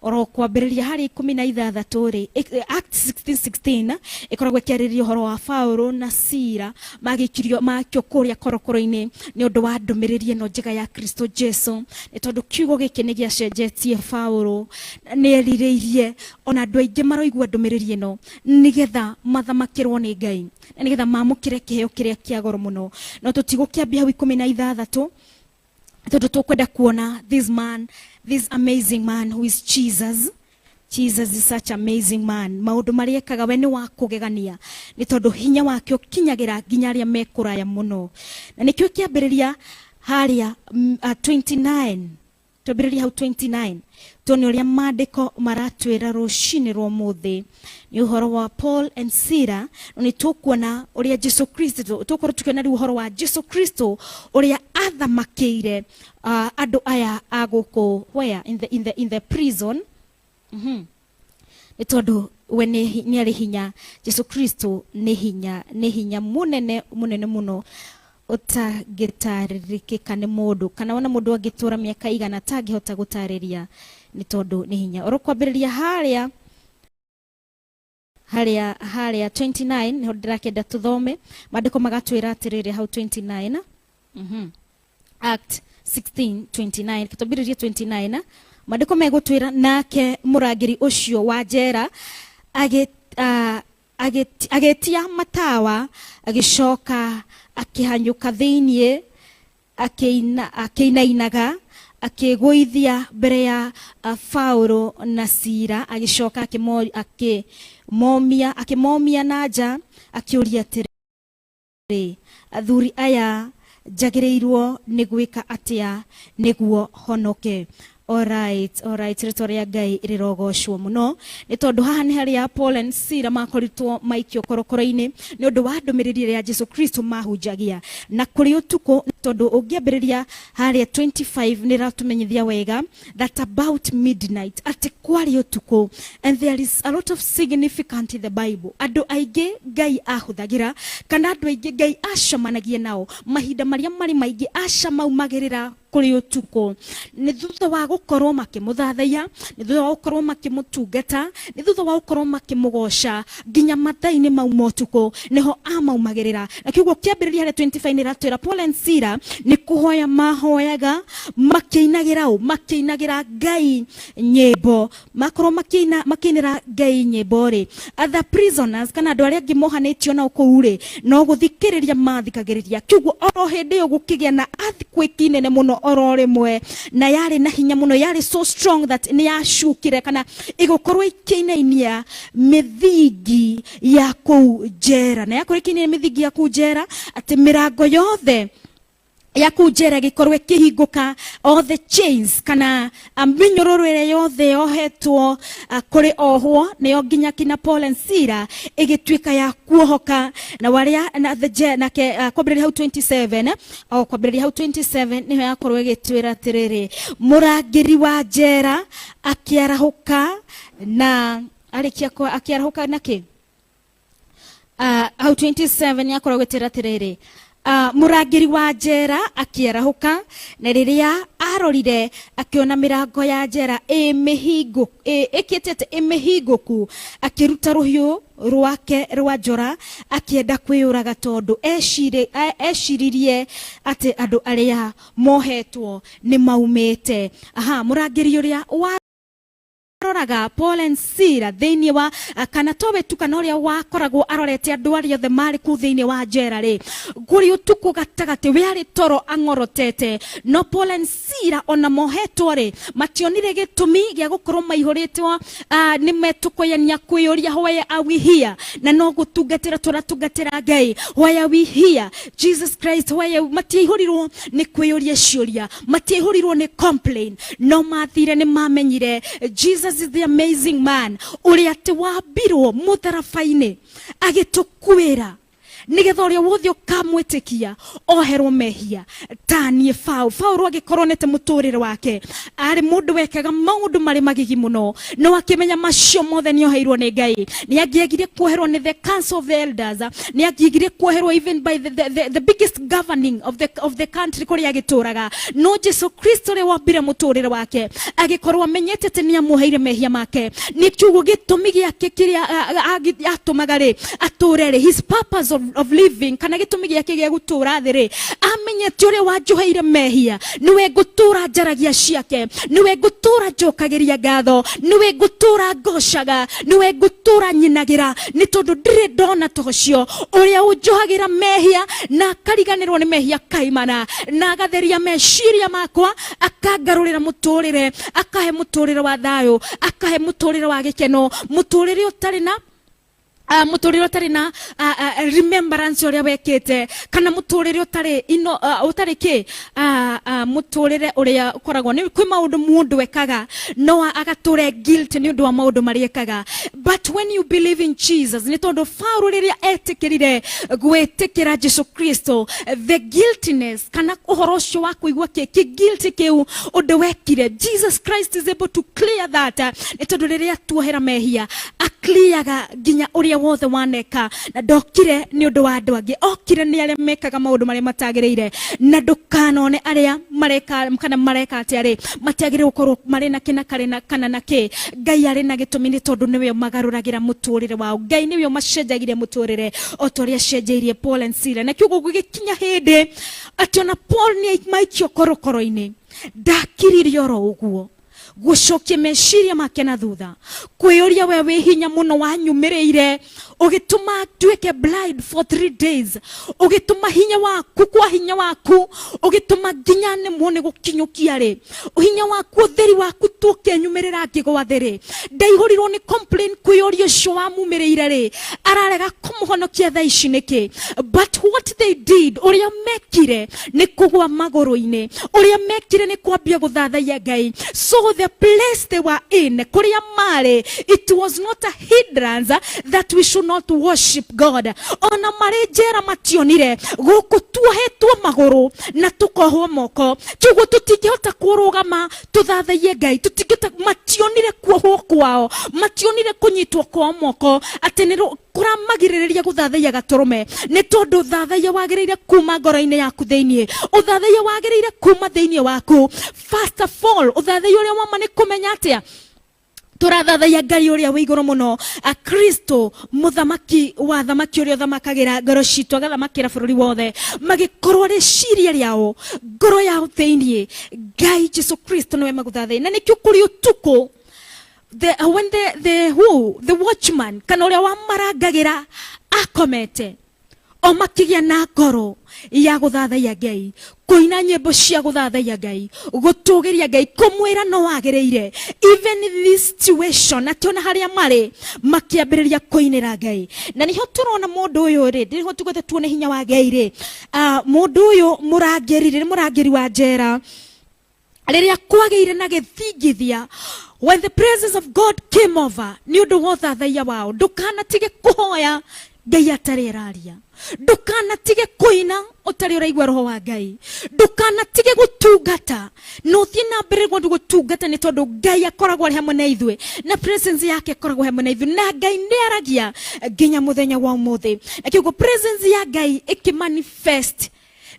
oro kwambĩrĩria harĩ 16 rĩ. Act 16:16 ĩkoragwo ĩkĩarĩrĩria ũhoro wa Paulo na Sila magĩkirio makio kũrĩa korokoro-inĩ nĩ ũndũ wa ndũmĩrĩri ĩno njega ya Kristo Jesu, nĩ tondũ kiugo gĩkĩ nĩ gĩacenjetie Paulo. Nĩ erirĩirie ona andũ aingĩ maroigua ndũmĩrĩri ĩno nĩgetha mathamakĩrwo nĩ Ngai na nĩgetha mamũkĩre kĩheo kĩrĩa kĩa goro mũno. No tũtigũkĩambia hau 16, tondũ tũkwenda kuona this man, this amazing man who is Jesus. Jesus is such amazing man. Maũndũ marĩa ekaga we nĩ wa kũgegania, nĩ tondũ hinya wake ũkinyagĩra nginya arĩa me kũraya mũno. Na nĩkĩo kĩambĩrĩria harĩa 29, twambĩrĩria hau 29, tuone ũrĩa maandĩko maratwĩra rũcinĩ rwa ũmũthĩ nĩ ũhoro wa Paul and Sila. Na nĩ tũkuona ũrĩa Jesu Kristo, tũkorwo tũkĩona rĩu ũhoro wa Jesu Kristo ũrĩa athamakĩire andũ aya a gũkũ where in the prison. Nĩ tondũ we nĩ arĩ hinya. Jesu Kristo nĩ hinya, nĩ hinya mũnene mũnene mũno ũtangĩtarĩrĩkĩka nĩ mũndũ, kana ona mũndũ angĩtũra mĩaka igana atangĩhota gũtarĩria, nĩ tondũ nĩ hinya. Oro kwambĩrĩria harĩa 29 nĩho ndĩrakĩenda tũthome. Maandĩko magatwĩra atĩrĩrĩ hau 29, Act 16:29, kitwambĩrĩrie 29, maandĩko megũtwĩra, nake mũrangĩri ũcio wa njera agĩtia matawa, agĩcoka akĩhanyũka thĩiniĩ akĩinainaga, akĩgũithia mbere ya Paulo na Sila, agĩcoka akĩmomia na nja, akĩũria atĩrĩ, "Athuri aya, njagĩrĩirwo nĩ gwĩka atĩa nĩguo honoke?" Alright, rĩtwa rĩa Ngai rĩrogocwo mũno, nĩ tondũ haha nĩ harĩa Paul and Sila makorirwo maikio korokoro-inĩ nĩ ũndũ wa ndũmĩrĩri ĩrĩa ya Jesu Kristo mahunjagia, na kũrĩ ũtukũ, tondũ ũngĩambĩrĩria harĩa 25 nĩ ĩratũmenyithia wega that about midnight, atĩ kwarĩ ũtukũ. And there is a lot of significant in the Bible. Andũ aingĩ Ngai ahũthagĩra, kana andũ aingĩ Ngai acemanagia nao, mahinda marĩa marĩ maingĩ acamaumagĩrĩra kũrĩ ũtukũ, nĩ thutha wa gũkorwo makĩmũthathaiya, nĩ thutha wa gũkorwo makĩmũtungata, nĩ thutha wa gũkorwo makĩmũgoca nginya mathaa-inĩ mau ma ũtukũ nĩho amaumagĩrĩra. Na kĩguo kĩambĩrĩria harĩa 25 nĩ ĩratwĩra Paul and Sila nĩ kũhoya mahoyaga makĩinagĩra ũ, makĩinagĩra Ngai nyĩmbo. Makorwo makĩina, makĩinĩra Ngai nyĩmbo rĩ, other prisoners kana andũ arĩa angĩ mohanĩtio nao kũu rĩ, no gũthikĩrĩria mathikagĩrĩria. Kĩguo oro hĩndĩ ĩyo gũkĩgĩa na earthquake nene mũno oro rĩmwe, na yarĩ na hinya mũno, yarĩ so strong that nĩ yacukire kana ĩgũkorwo ĩkĩinainia mĩthingi ya kũu njera, na yakorwo ĩkĩinainia mĩthingi ya kũu njera atĩ mĩrango yothe ya kũu njera ĩgĩkorwo ĩkĩhingũka, all the chains kana mĩnyororo ĩrĩa yothe yohetwo kũrĩ ohwo nĩyo nginya kina Paul and Sila ĩgĩtuĩka ya kuohoka. Na warĩa na the nake kwambĩrĩria hau 27, o kwambĩrĩria hau 27 nĩho yakorwo ĩgĩtwĩra atĩrĩrĩ, mũrangĩri wa njera akĩarahũka, na arĩkia akĩarahũka nakĩ, hau 27 yakorwo gwĩtĩra atĩrĩrĩ, mũrangĩri wa njera akĩarahũka, na rĩrĩa arorire akĩona mĩrango ya njera ĩkĩte atĩ ĩ mĩhingũku, akĩruta rũhiũ rwake rwa njora akĩenda kwĩyũraga, tondũ eciririe atĩ andũ arĩa mohetwo nĩ maumĩte. Aha, mũrangĩri ũrĩa wa Roraga Paul and Sila thĩinĩ wa kana towe tu kana ũrĩa wakoragwo arorete andũ arĩa othe marĩ kũu thĩinĩ wa njera rĩ, kũrĩ ũtukũ gatagatĩ we arĩ toro ang'orotete, no Paul and Sila ona mohetwo rĩ, mationire gĩtũmi gĩa gũkorwo maihũrĩtwo nĩ metũkoyania kwĩyũria, why are we here? Na no gũtungatĩra tũratungatĩra Ngai. Why are we here? Jesus Christ, why are... Matiaihũrirwo nĩ kwĩyũria ciũria, matiaihũrirwo nĩ complain, no mathire nĩ mamenyire Jesus is the amazing man ũrĩa atĩ wambirwo mũtharaba-inĩ agĩtũkuĩra nigetha ũrĩa wothe ũkamwĩtĩkia oherwo mehia. Taniĩ Paul agĩkorwo nĩte mũtũrĩre wake arĩ mũndũ wekaga maũndũ marĩ magigi mũno, no akĩmenya macio mothe nĩ oheirwo nĩ Ngai. Nĩ angĩagire kuoherwo nĩ the council of the elders, nĩ angĩagire kuoherwo even by the biggest governing of the country kũrĩa agĩtũraga, no Jesu Kristo ũrĩa wambire mũtũrĩre wake agĩkorwo amenyete atĩ nĩ amuoheire mehia make. Nĩ kiugo gĩtũmi gĩake kĩrĩa atũmaga rĩ atũre rĩ, his purpose of living, kana gĩtũmi gĩake gĩa gũtũra thĩ rĩ, amenyete ũrĩa wanjoheire mehia nĩwe ngũtũra njaragia ciake, nĩwe ngũtũra njokagĩria ngatho, nĩwe ngũtũra ngocaga, nĩwe ngũtũra nyinagĩra, nĩ tondũ ndirĩ ndona ta ũcio ũrĩa ũnjohagĩra mehia na akariganĩrwo nĩ mehia kaimana, na agatheria meciria makwa, akangarũrĩra mũtũrĩre, akahe mũtũrĩre wa thayũ, akahe mũtũrĩre wa gĩkeno, mũtũrĩre ũtarĩ na mũtũrĩre ũtarĩ na remembrance ũrĩa wekĩte, kana mũtũrĩre ũtarĩ ino ũtarĩ kĩ mũtũrĩre ũrĩa ũkoragwo nĩ kwĩ maũndũ mũndũ ekaga no agatũre guilt nĩ ũndũ wa maũndũ marĩa ekaga. But when you believe in Jesus, nĩ tondũ Paul rĩrĩa etĩkĩrire gwĩtĩkĩra Jesu Kristo, the guiltiness kana ũhoro ũcio wa kũigua kĩ guilt kĩu ũndũ wekire, Jesus Christ is able to clear that, nĩ tondũ rĩrĩa tuohera mehia akliaga nginya ũrĩa wothe waneka. Na ndokire nĩ ũndũ wa andũ angĩ, okire nĩ arĩa mekaga maũndũ marĩa matagĩrĩire. Na ndũkanone arĩa mareka kana mareka atĩa rĩ, matiagĩrĩire gũkorwo marĩ na kĩna karĩ na kana na kĩ. Ngai arĩ na gĩtũmi, nĩ tondũ nĩwe ũmagarũragĩra mũtũrĩre wao. Ngai nĩwe ũmacenjagirie mũtũrĩre o ta ũrĩa acenjeirie Paul and Sila. Na kĩoguo gũgĩkinya hĩndĩ atĩ ona Paul nĩ maikio korokoro-inĩ, ndakiririe oro ũguo gũcokia meciria make na thutha, kwĩyũria, we wĩ hinya mũno wanyumĩrĩire ũgĩtũma nduĩke blind for 3 days, ũgĩtũma hinya waku kwa hinya waku ũgĩtũma nginya nemwo nĩ gũkinyũkia rĩ, hinya waku, ũtheri waku tũkĩnyumĩrĩra ngĩgwa thĩ rĩ. Ndaihũrirwo nĩ complain, kwĩyũria ũcio wamumĩrĩire rĩ, ararega kũmũhonokia thaa ici nĩkĩ? But what they did, ũrĩa mekire nĩ kũgwa magũrũ-inĩ, ũrĩa mekire nĩ kwambia gũthathaiya Ngai. So the place they were in, kũrĩa marĩ, it was not a hindrance that we should not worship God. Ona marĩ njera mationire gũkũ tuohetwo magũrũ na tũkohwo moko, kĩguo tũtingĩhota kũrũgama tũthathaiye Ngai, tũtingĩhota. Mationire kuohwo kwao, mationire kũnyitwo kwao moko atĩ nĩ kũramagirĩrĩria gũthathaiya Gatũrũme, nĩ tondũ ũthathaiya wagĩrĩire kuma ngoro-inĩ yaku thĩinĩ, ũthathaiya wagĩrĩire kuma thĩinĩ waku. First of all, ũthathaiya ũrĩa wama nĩ kũmenya atĩa tũrathathaiya Ngai ũrĩa wĩ igũrũ mũno, Kristo mũthamaki wa thamaki, ũrĩa ũthamakagĩra ngoro citũ, agathamakĩra bũrũri wothe. Magĩkorwo rĩciria rĩao, ngoro yao thĩinĩ, Ngai Jesu Kristo nĩwe magũthathaiya. Na nĩkĩo kũrĩ ũtukũ, the, when the, who, the watchman kana ũrĩa wamarangagĩra akomete, o makĩgĩa na ngoro ya gũthathaiya Ngai, kũina nyĩmbo cia gũthathaiya Ngai, gũtũgĩria Ngai, kũmwĩra no wagĩrĩire even in this situation. Atĩ ona harĩa marĩ makĩambĩrĩria kũinĩra Ngai. Na nĩho tũrona mũndũ ũyũ rĩ, nĩho tugĩte tuone hinya wa Ngai rĩ, mũndũ ũyũ mũrangĩri rĩ, nĩ mũrangĩri wa njera, rĩrĩa kwagĩire na gĩthingithia, when the presence of God came over nĩ ũndũ wa ũthathaiya wao. Ndũkanatige kũhoya Ngai atarĩ araria, ndũkanatige kũina ũtarĩ ũraigua roho wa Ngai, ndũkanatige gũtungata na ũthiĩ na mbere gũtungata, nĩ tondũ Ngai akoragwo arĩ hamwe na ithuĩ na presence yake ĩkoragwo hamwe na ithuĩ, na Ngai nĩ aragia nginya mũthenya wa ũmũthĩ. Na kĩguo presence ya Ngai ĩkĩmanifest.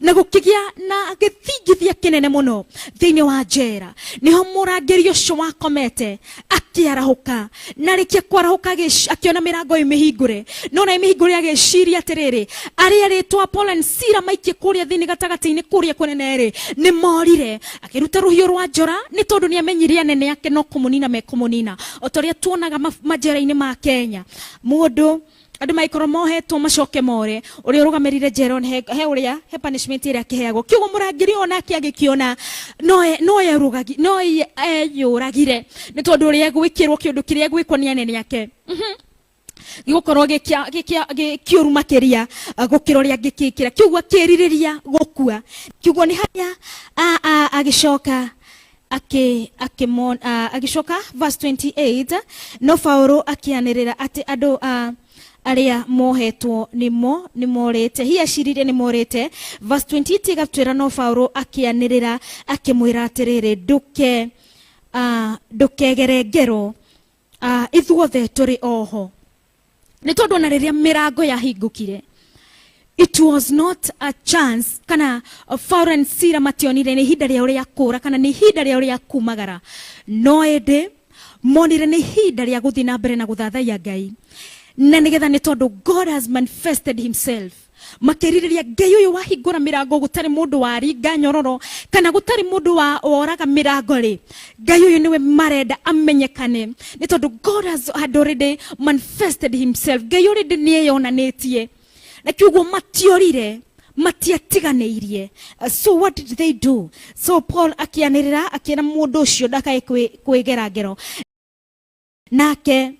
Na gũkĩgĩa na gĩthingithia kĩnene mũno thĩinĩ wa njera. Nĩho mũrangĩri ũcio wakomete akĩarahũka, na arĩkia kwarahũka akĩona mĩrango ĩ mĩhingũre, no na ĩ mĩhingũre agĩciria atĩrĩrĩ, arĩa rĩtwa Paul and Sila maikie kũrĩa thĩinĩ gatagatĩ-inĩ kũrĩa kũnene rĩ, nĩ morire. Akĩruta rũhiũ rwa njora nĩ tondũ nĩ amenyire anene ake no kũmũnina mekũmũnina, o ta ũrĩa tuonaga manjera-inĩ ma Kenya, mũndũ andũ magĩkorwo mohetwo macoke more, ũrĩa ũrũgamĩrĩire njera he ũrĩa he punishment ĩrĩa akĩheagwo. Kiugo mũrangĩri o nake agĩkĩona no eyũragire nĩ tondũ ũrĩa egwĩkĩrwo kĩũndũ kĩrĩa egwĩkwo nĩ anene ake gĩgũkorwo gĩkĩũru makĩria gũkĩra ũrĩa angĩkĩkĩra. Kiugo akĩrirĩria gũkua. Kiugo nĩ harĩa agĩcoka agĩcoka verse 28, no Paulo akĩanĩrĩra atĩ andũ arĩa mohetwo nĩmo nĩmorĩte, hihi acirire nĩmorĩte. Verse 28 ĩgatwĩra, no Paulo akĩanĩrĩra akĩmwĩra atĩrĩrĩ, ndũkegere ngero, ithuothe tũrĩ oho. Nĩ tondũ ona rĩrĩa mĩrango yahingũkire, it was not a chance kana Paul and Sila mationire nĩ ihinda rĩao rĩa kũra kana nĩ ihinda rĩao rĩa kumagara, no ĩndĩ monire nĩ ihinda rĩa gũthiĩ na mbere na gũthathaiya Ngai, na nĩgetha nĩ tondũ God has manifested himself. Makĩrirĩria Ngai ũyũ wahingũra mĩrango gũtarĩ mũndũ waringa nyororo kana gũtarĩ mũndũ wa woraga mĩrango rĩ, Ngai ũyũ nĩwe marenda amenyekane, nĩ tondũ God had already manifested himself. Ngai already nĩ eyonanĩtie, na kiugo matiorire, matiatiganĩirie. So what did they do? So Paul akĩanĩrĩra akĩra mũndũ ũcio ndakae kwĩgera ngero. Nake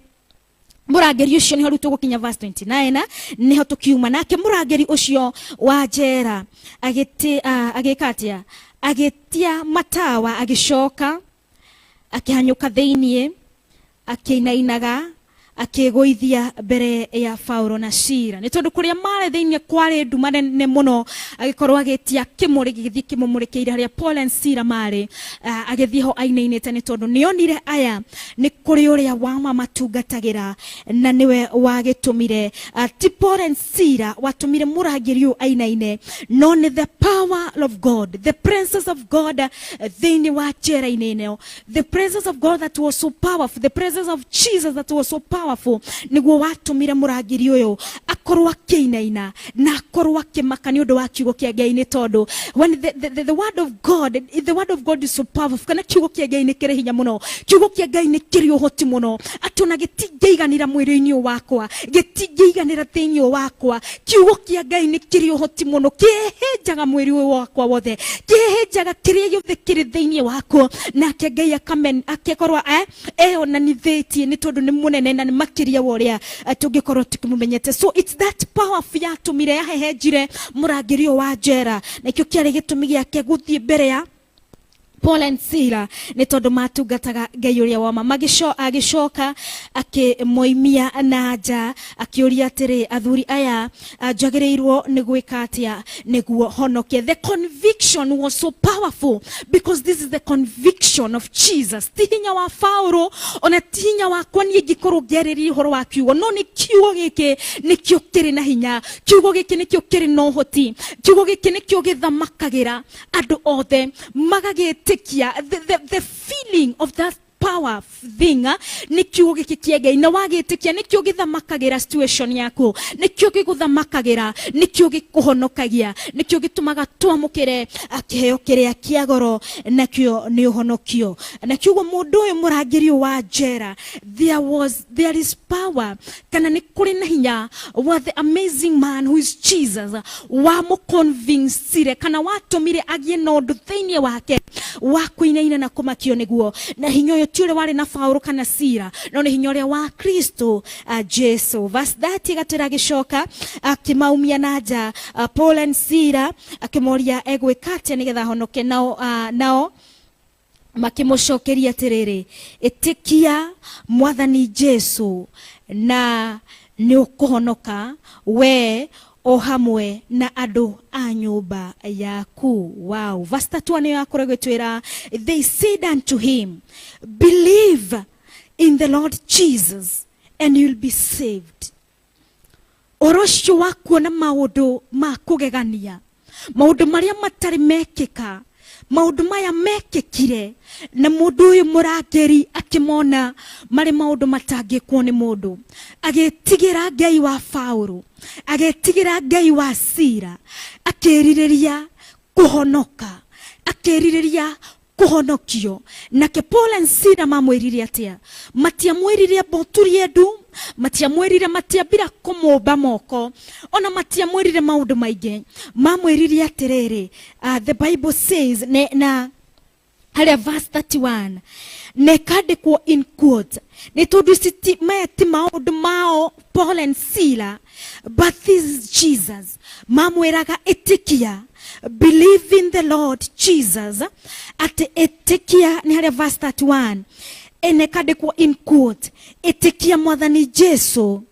mũrangĩri ũcio, nĩho rĩu tũgũkinya verse 29, nĩho tũkiuma. Nake mũrangĩri ũcio wa njera agĩka atĩa? Agĩtia matawa, agĩcoka akĩhanyũka thĩiniĩ akĩinainaga, akĩgũithia mbere ya Paulo na Sila, nĩ tondũ kũrĩa marĩ thĩiniĩ kwarĩ nduma nene mũno. Agĩkorwo agĩtia kĩmũrĩ, gĩgĩthiĩ kĩmũmũrĩkĩire harĩa Paul and Sila marĩ. Agĩthiĩ ho ainainĩte nĩ tondũ nĩonire aya nĩ kũrĩ ũrĩa wama matungatagĩra na nĩwe wagĩtũmire. Ti Paul and Sila watũmire mũrangĩri ũyũ ainaine, no nĩ the power of God, the presence of God thĩinĩ wa njera-inĩ ĩno, the presence of God that was so powerful, the presence of Jesus that was so powerful, nĩguo watũmire mũrangĩri ũyũ akorwo akĩinaina na akorwo akĩmaka nĩ ũndũ wa kiugo kĩa Ngai. Nĩ tondũ when the word of God, the word of God is so powerful, kana kiugo kĩa Ngai nĩ kĩrĩ hinya mũno, kiugo kĩa Ngai nĩ kĩrĩ ũhoti mũno, atĩ ona gĩtingĩiganĩra mwĩrĩ-inĩ ũyũ wakwa, gĩtingĩiganĩra thĩinĩ wakwa. Kiugo kĩa Ngai nĩ kĩrĩ ũhoti mũno, kĩhehenjaga mwĩrĩ ũyũ wakwa wothe, kĩhehenjaga kĩrĩa gĩothe kĩrĩ thĩinĩ wakwa. Nake Ngai akĩkorwo eyonanithĩtie, nĩ tondũ nĩ mũnene na nĩ makĩria wa ũrĩa tũngĩkorwo tũkĩmũmenyete. So it's that powerful yatũmire yahehenjire mũrangĩri ũyũ wa njera, na ikĩo kĩarĩ gĩtũmi gĩake gũthiĩ mbere ya Paul and Sila, nĩ tondũ matungataga Ngai ũrĩa wama. Agĩcoka akĩmoimia na nja, akĩũria atĩrĩ, "Athuri aya, njagĩrĩirwo nĩ gwĩka atĩa nĩguo honoke?" The conviction was so powerful because this is the conviction of Jesus. Ti hinya wa Paulo ona ti hinya wakwa niĩ ngĩkorwo ngĩarĩrĩria ũhoro wa kiugo, no nĩ kiugo gĩkĩ nĩkĩo kĩrĩ na hinya, kiugo gĩkĩ nĩkĩo kĩrĩ na ũhoti, kiugo gĩkĩ nĩkĩo gĩthamakagĩra andũ othe magagĩtĩkia. The feeling of that power thing nĩ kiugo gĩkĩ kĩa Ngai, na wagĩtĩkia nĩkĩo gĩthamakagĩra situation yaku, nĩkĩo gĩgũthamakagĩra, nĩkĩo gĩkũhonokagia, nĩkĩo gĩtũmaga twamũkĩre kĩheo kĩrĩa kĩa goro, nakĩo nĩ ũhonokio. Na kiugo mũndũ ũyũ mũrangĩri ũyũ wa njera, there is power kana nĩ kũrĩ na hinya wa the amazing man who is Jesus wamũconvincire kana watũmire agĩe na ũndũ thĩinĩ wake wa kũinaina na kũmakio nĩguo. Na hinya ũyũ ti ũrĩa warĩ na Paulo kana Sila, no nĩ hinya ũrĩa wa Kristo Jesu. Verse 30 ĩgatwĩra agĩcoka akĩmaumia na nja Paul and Sila, akĩmoria egwĩka atĩa nĩgetha ahonoke. Nao makĩmũcokeria atĩrĩrĩ, "Ĩtĩkia Mwathani Jesu na nĩ ũkũhonoka, we o hamwe na andũ a nyũmba yaku." Wow. Verse 31 nĩyo yakoragwo ĩtwĩra, they said unto him, "Believe in the Lord Jesus and you'll be saved." Ũhoro ũcio wa kuona maũndũ ma kũgegania. Maũndũ marĩa matarĩ mekĩka, maũndũ maya mekĩkire na mũndũ ũyũ mũrangĩri akĩmona marĩ maũndũ matangĩkwo nĩ mũndũ. Agĩtigĩra Ngai wa Paũlũ, agĩtigĩra Ngai wa Sila, akĩrirĩria kũhonoka, akĩrirĩria kũhonokio. Nake Paul and Sila mamwĩrire atĩa? Matiamwĩrire amba ũturie ndu, matiamwĩrire, matiambira kũmũmba moko, ona matiamwĩrire maũndũ maingĩ. Mamwĩrire atĩrĩrĩ, the Bible says ne, na harĩa verse 31 na ĩkandĩkwo in quote, nĩ tondũ ici ti, maya ti maũndũ mao Paul and Sila, but this is Jesus. Mamwĩraga ĩtĩkia, believe in the Lord Jesus, atĩ ĩtĩkia, nĩ harĩa verse 31 ĩna ĩkandĩkwo in quote, ĩtĩkia Mwathani Jesu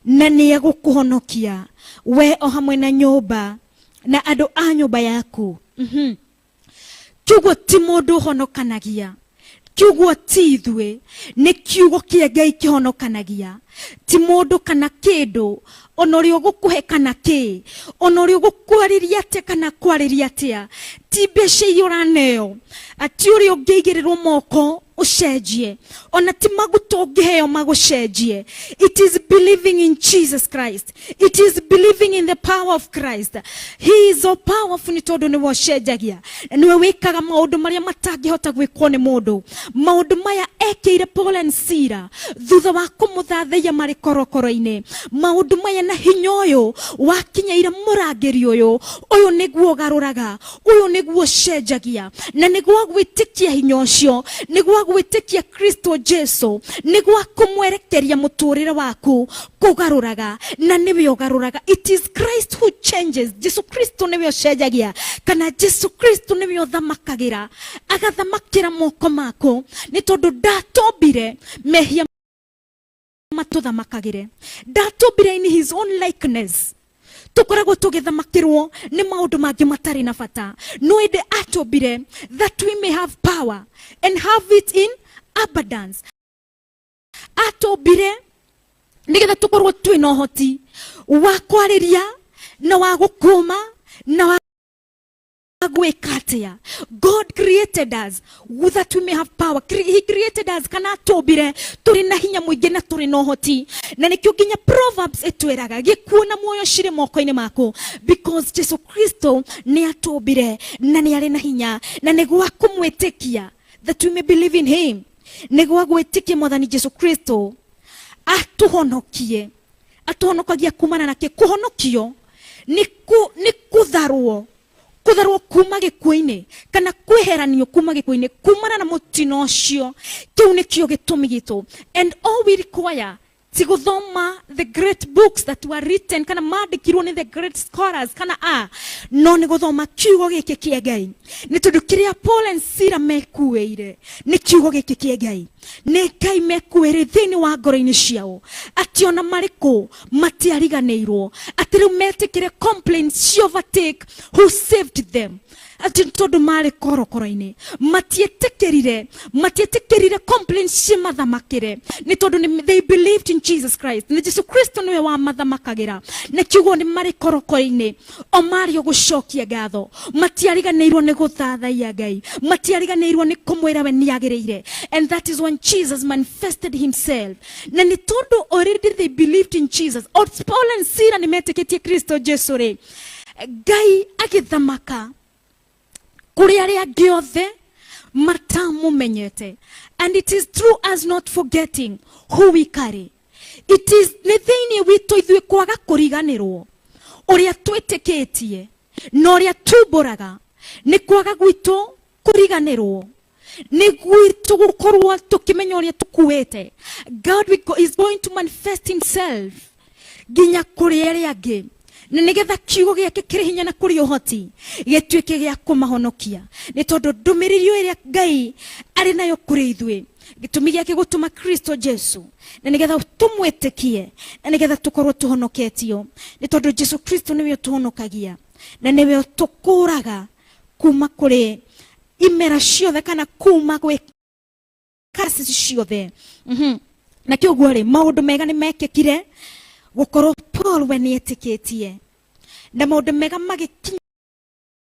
na nĩ egũkũhonokia we o hamwe na nyũmba na andũ a nyũmba yaku. Kiugo ti mũndũ ũhonokanagia, kiugo ti ithuĩ, nĩ kiugo kĩa Ngai kĩhonokanagia, ti mũndũ kana kĩndũ, ona ũrĩa ũgũkũhe kana kĩ, ona ũrĩa ũgũkwarĩria atĩa kana kwarĩria atĩa, ti mbeca iria ũraneo, ti ũrĩa ũngĩigĩrĩrwo moko ũcenjie, ona ti maguta ũngĩheo magũcenjie. It is believing in Jesus Christ, it is believing in the power of Christ. He is so powerful, nĩ tondũ nĩwe ũcenjagia, nĩwe wĩkaga maũndũ marĩa matangĩhota gwĩkwo nĩ mũndũ. Maũndũ maya ekĩire Paul and Sila thutha wa kũmũthathaiya marĩ korokoro-inĩ, maũndũ maya na hinya ũyũ wakinyaire mũrangĩri ũyũ, ũyũ nĩguo ũgarũraga, ũyũ nĩguo ũcenjagia, na nĩguo gwĩtĩkia hinya ũcio, nĩguo gwĩtĩkia Kristo Jesu, nĩguo kũmwerekeria mũtũrĩre waku kũgarũraga, na nĩwe ũgarũraga. It is Christ who changes. Jesu Kristo nĩwe ũcenjagia, kana Jesu Kristo nĩwe ũthamakagĩra, agathamakĩra moko maku, nĩ tondũ ndatũmbire mehia matũthamakagĩre, ndatũmbire in his own likeness. Tũkoragwo tũgĩthamakĩrwo nĩ maũndũ mangĩ matarĩ na bata, no ĩndĩ atũmbire that we may have power and have it in abundance. Atũmbire nĩgetha tũkorwo twĩ na ũhoti wa kwarĩria na wa gũkũma na wa gwĩka atĩa. God created us that we may have power. He created us, kana atũmbire tũrĩ na hinya mũingĩ na tũrĩ na ũhoti, na nĩkĩo nginya Proverbs ĩtwĩraga gĩkuũ na muoyo cirĩ moko-inĩ maku, because Jesu Kristo nĩ atũmbire na nĩ arĩ na hinya, na nĩ gwa kũmwĩtĩkia, that we may believe in him, nĩ gwa gwĩtĩkia Mwathani Jesu Kristo atũhonokie. Atũhonokagia kumana na kĩ? Kũhonokio nĩ kũtharwo, kũtharwo kuma gĩkuũ-inĩ, kana kweheranio kuma gĩkuũ-inĩ, kumana na mũtino ũcio. Kĩu nĩkĩo gĩtũmi gitũ. And all we require ti gũthoma the great books that were written, kana mandĩkirwo nĩ the great scholars kana a, no nĩ gũthoma kiugo gĩkĩ kĩa Ngai, nĩ tondũ kĩrĩa Paul and Sila mekuĩire nĩ kiugo gĩkĩ kĩa Ngai. Nĩ Ngai mekuĩire thĩinĩ wa ngoro-inĩ ciao, atĩ ona marĩ kũ matiariganĩirwo, atĩ rĩu metĩkĩre complaints ci overtake who saved them, atĩ tondũ marĩ korokoro-inĩ matietĩkĩrire complaints cimathamakĩre, nĩ tondũ they believed in Jesus Christ. Nĩ Jesu Kristo nĩwe wamathamakagĩra, na kiugo nĩ marĩ korokoro-inĩ o marĩ o gũcokia ngatho, matiariganĩirwo nĩ gũthathaiya Ngai, matiariganĩirwo nĩ kũmwĩra we nĩ agĩrĩire. And that is when Jesus manifested himself, na nĩ tondũ already they believed in Jesus. O Paul and Sila nĩ metĩkĩtie Kristo Jesu rĩ, Ngai agĩthamaka kũrĩ arĩa angĩ othe matamumenyete. And it is through us not forgetting who we carry. It is nĩ thĩinĩ witũ ithuĩ kwaga kũriganĩrwo ũrĩa twĩtĩkĩtie na ũrĩa tumbũraga, nĩ kwaga gwitũ kũriganĩrwo nĩ gwitũ gũkorwo tũkĩmenya ũrĩa tũkuĩte. God is going to manifest himself nginya kũrĩ arĩa angĩ, na nĩgetha kiugo gĩake kĩrĩ hinya na kũrĩ ũhoti gĩtuĩke gĩa kũmahonokia, nĩ tondũ ndũmĩrĩri ĩrĩa Ngai arĩ nayo kũrĩ ithuĩ, gĩtũmi gĩake gũtũma Kristo Jesu na nĩgetha tũmwĩtĩkie na nĩgetha tũkorwo tũhonoketio, nĩ tondũ Jesu Kristo nĩwe ũtũhonokagia na nĩwe ũtũkũraga kuma kũrĩ imera ciothe kana kuma gwĩ curses ciothe. Na kĩoguo rĩ, maũndũ mega nĩ mekĩkire gũkorwo Paul we nĩ etĩkĩtie, na maũndũ mega magĩkinya.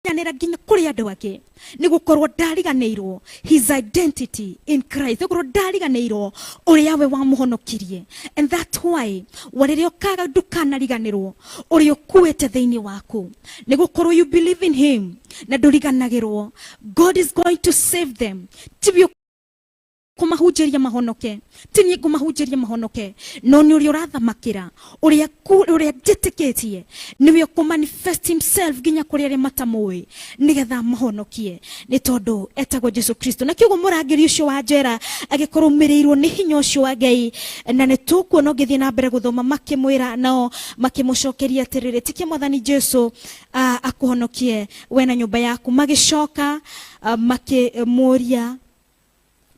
Agĩkinyanĩra nginya kũrĩ andũ angĩ nĩ gũkorwo ndariganĩirwo his identity in Christ, nĩ gũkorwo ndariganĩirwo ũrĩa we wamũhonokirie. And that why warĩrĩa ũkaga ndũkanariganĩrwo ũrĩa ũkuĩte thĩinĩ waku, nĩ gũkorwo you believe in him na ndũriganagĩrwo. God is going to save them. Tiwe kũmahunjĩria mahonoke, ti niĩ ngũmahunjĩria mahonoke, no nĩ ũrĩa ũrathamakĩra, ũrĩa ũrĩa njĩtĩkĩtie nĩwe ũkũmanifest himself nginya kũrĩ arĩa matamũĩ nĩgetha mahonokie, nĩ tondũ etagwo Jesu Kristo. Na kĩoguo mũrangĩri ũcio wa njera agĩkorwo ũmĩrĩirwo nĩ hinya ũcio wa Ngai, na nĩ tũkuona ũngĩthiĩ na mbere gũthoma, makĩmwĩra nao makĩmũcokeria atĩrĩrĩ, tikia Mwathani Jesu akũhonokie we na nyũmba yaku. Magĩcoka makĩmũria,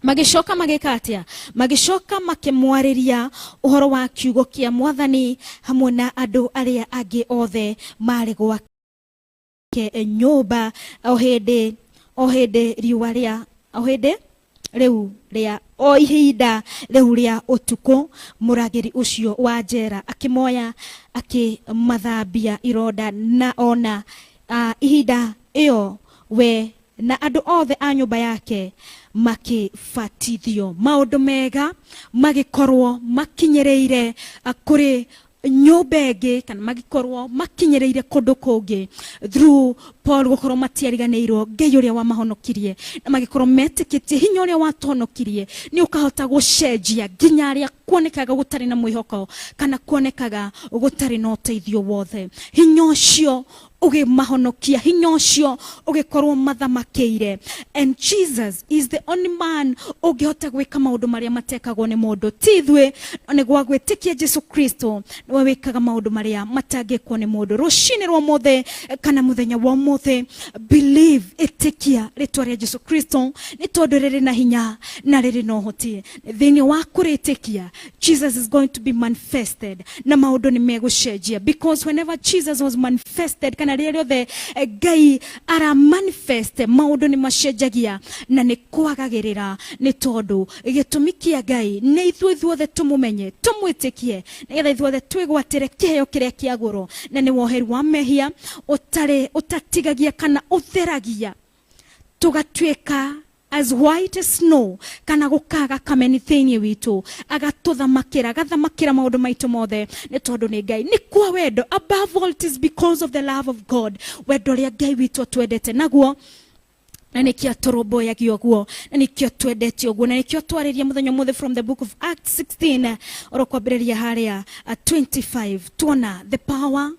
magĩcoka magĩka atĩa? Magĩcoka makĩmwarĩria ũhoro wa kiugo kĩa Mwathani hamwe na andũ arĩa angĩ othe marĩ gwake nyũmba. O hĩndĩ riũa rĩa o hĩndĩ rĩu rĩa o ihinda rĩu rĩa ũtukũ, mũrangĩri ũcio wa njera akĩmoya, akĩmathambia ironda, na ona ihinda ĩyo we na andũ othe a nyũmba yake makĩbatithio. Maũndũ mega magĩkorwo makinyĩrĩire kũrĩ nyũmba ĩngĩ, kana magĩkorwo makinyĩrĩire kũndũ kũngĩ through Paul, gũkorwo matiariganĩirwo Ngai ũrĩa wamahonokirie, na magĩkorwo metĩkĩtie hinya ũrĩa watũhonokirie nĩ ũkahota gũcenjia nginya arĩa kuonekaga gũtarĩ na mwĩhoko kana kuonekaga gũtarĩ na ũteithio wothe. Hinya ũcio ũgĩmahonokia, hinya ũcio ũgĩkorwo mathamakĩire. And Jesus is the only man ũngĩhota gwĩka maũndũ marĩa matekagwo nĩ mũndũ. Ti ithuĩ, no nĩ gwa gwĩtĩkia Jesu Kristo nĩwe wĩkaga maũndũ marĩa matangĩkwo nĩ mũndũ. Rũcinĩ rwa ũmũthĩ kana mũthenya wa ũmũthĩ, believe, ĩtĩkia rĩtwa rĩa Jesu Kristo, nĩ tondũ rĩrĩ na hinya na rĩrĩ na ũhoti. Thĩinĩ wa kũrĩtĩkia, Jesus is going to be manifested na maũndũ nĩ megũcenjia, because whenever Jesus was manifested, kana rĩrĩa rĩothe Ngai ara manifest, maũndũ nĩ macenjagia na nĩ kwagagĩrĩra, nĩ tondũ gĩtũmi kĩa Ngai nĩ ithuĩ ithuothe tũmũmenye, tũmwĩtĩkie, nĩgetha ithuothe twĩgwatĩre kĩheo kĩrĩa kĩa goro, na nĩ woheri wa mehia ũtarĩ ũtatigagia kana ũtheragia tũgatuĩka as white as snow, kana gũkaga kameni thĩinĩ witũ. Agatũthamakĩra, agathamakĩra maũndũ maitũ mothe, nĩ tondũ nĩ Ngai, nĩ kwa wendo. Above all, it is because of the love of God, wendo ũrĩa Ngai witũ atwendete naguo, na nĩkĩo tũrũmbũyagia ũguo, na nĩkĩo twendete ũguo, na nĩkĩo twarĩria mũthenya ũmũthĩ from the book of Acts 16, oro kwambĩrĩria harĩa 25, tuona the power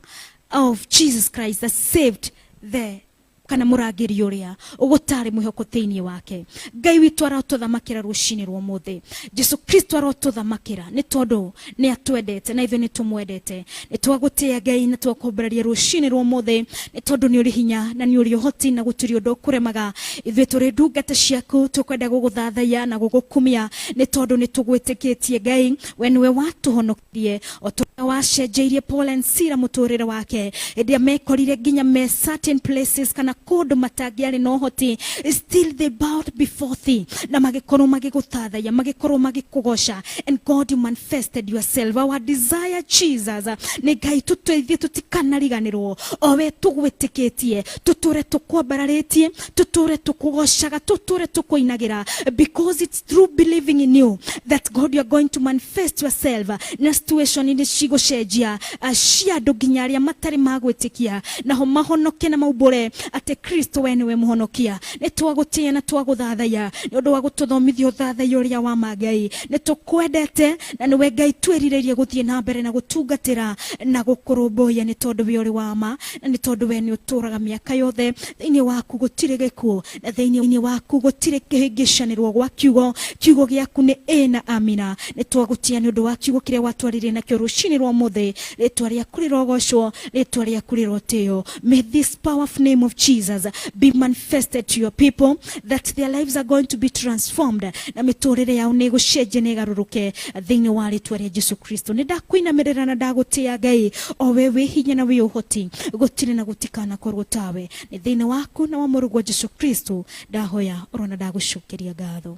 of Jesus Christ that saved the kana mũrangĩri ũrĩa ũgũtarĩ mwĩhoko thĩinĩ wake. Ngai witũ arotũthamakĩra rũcinĩ rwa ũmũthĩ. Jesu Kristo arotũthamakĩra, nĩ tondũ nĩ atwendete na ithuĩ nĩ tũmwendete. Nĩ twagũtĩĩa Ngai na twakwambararia rũcinĩ rwa ũmũthĩ, nĩ tondũ nĩ ũrĩ hinya na nĩ ũrĩ ũhoti na gũtirĩ ũndũ ũkũremaga. Ithuĩ tũrĩ ndungata ciaku, tũkwenda gũgũthathaiya na gũgũkumia, nĩ tondũ nĩ tũgwĩtĩkĩtie. Ngai, we nĩwe watũhonokirie, o ta ũrĩa wacenjeirie Paul and Sila mũtũrĩre wake hĩndĩ ĩrĩa mekorire nginya me certain places kana kũndũ matangĩarĩ na ũhoti. Still they bowed before thee na magĩkorwo magĩgũthathaiya, magĩkorwo magĩkũgoca, and God, you manifested yourself. Our desire, Jesus, nĩ Ngai tũteithie tũtikanariganĩrwo o we tũgwĩtĩkĩtie, tũtũre tũkwambararĩtie, tũtũre tũkũgocaga, tũtũre tũkũinagĩra, because it's through believing in you that God, you are going to manifest yourself na situation nĩ cigũcenjia cia andũ, nginya arĩa matarĩ magwĩtĩkia naho mahonoke na maumbũre atĩ Kristo we nĩwe mũhonokia. Nĩ twagũtĩĩa na twagũthathaiya nĩ ũndũ wa gũtũthomithia ũthathaiya ũrĩa wa ma. Ngai, nĩ tũkwendete na nĩwe Ngai twĩrirĩirie gũthiĩ na mbere na gũtungatĩra na gũkũrũmbũiya, nĩ tondũ we ũrĩ wa ma na nĩ tondũ we nĩ ũtũraga mĩaka yothe. Thĩinĩ waku gũtirĩ gĩkuũ na thĩinĩ waku gũtirĩ kĩhĩngĩcanĩrwo gwa kiugo. Kiugo gĩaku nĩ ĩ na amina. Nĩ twagũtĩĩa nĩ ũndũ wa kiugo kĩrĩa watwarĩrie nakĩo rũcinĩ rwa ũmũthĩ. Rĩtwa rĩaku rĩrogocwo, rĩtwa rĩaku rĩrotĩo. May this powerful name of Jesus be manifested to your people, that their lives are going to be transformed na mĩtũrĩre yao nĩ ĩgũcenjia na ĩgarũrũke thĩinĩ wa rĩtwa rĩa Jesu Kristo. Nĩ ndakwinamĩrĩra na ndagũtĩĩa Ngai, o we wĩ hinya na wĩ ũhoti, gũtirĩ na gũtikanakorwo tawe. Nĩ thĩinĩ waku na wa mũrũguo Jesu Kristo ndahoya ũrona ndagũcokeria ngatho.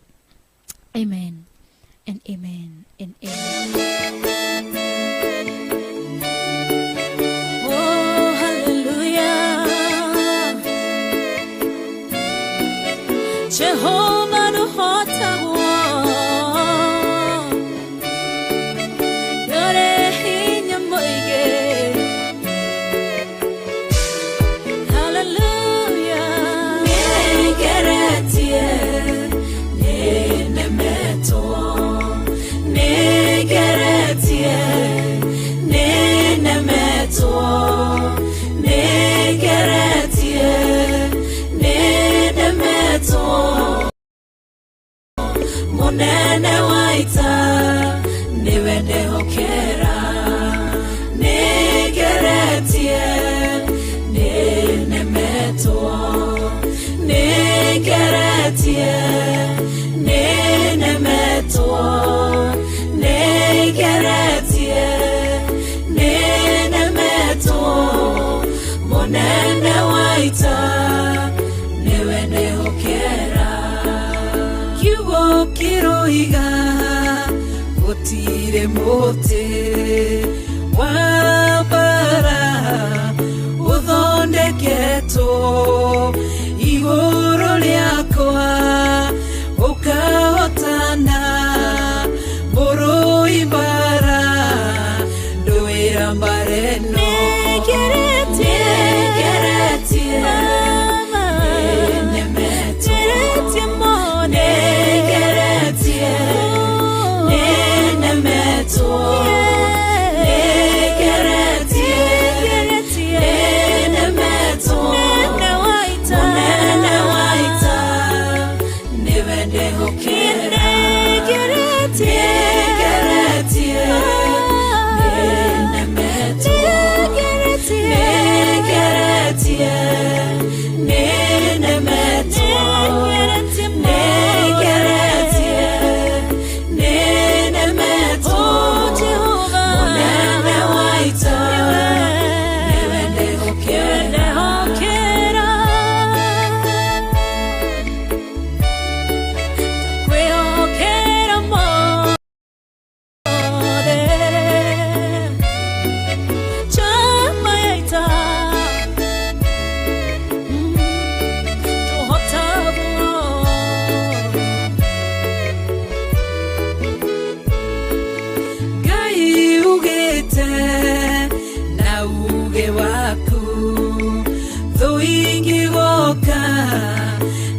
Amen and amen and amen. Oh, hallelujah. Jehova ndũhotagwo, ndũrĩ hinya mũingĩ. Hallelujah. Nĩngeretie, nĩnemetwo, nĩngeretie, nĩnemetwo, nĩngeretie, nĩnemetwo. Mũnene wa ita nĩwe ndehokera, nĩngeretie, nĩnemetwo, nĩngeretie, nĩnemetwo, nĩngeretie, nĩnemetwo. Mũnene wa ita nĩwe ndehokera. Kiugo kĩroiga gũtirĩ mũtĩ wa mbara ũthondeketwo igũrũ rĩakwa ũkahotana, mũrũi mbara ndũĩra mbara ĩno. Nĩngeretie, nĩnemetwo, nĩngeretie, nĩnemetwo, nĩngeretie, nĩnemetwo. Mũnene wa ita nĩwe ndehokera, nĩngeretie, nĩnemetwo, nĩngeretie, nĩnemetwo, nĩngeretie, nĩnemetwo. Mũnene wa ita nĩwe ndehokera. Kwĩhokera mothe, njamba ya ita ndũhotagwo. Ngai ugĩte na uge waku, thũ ingĩgoka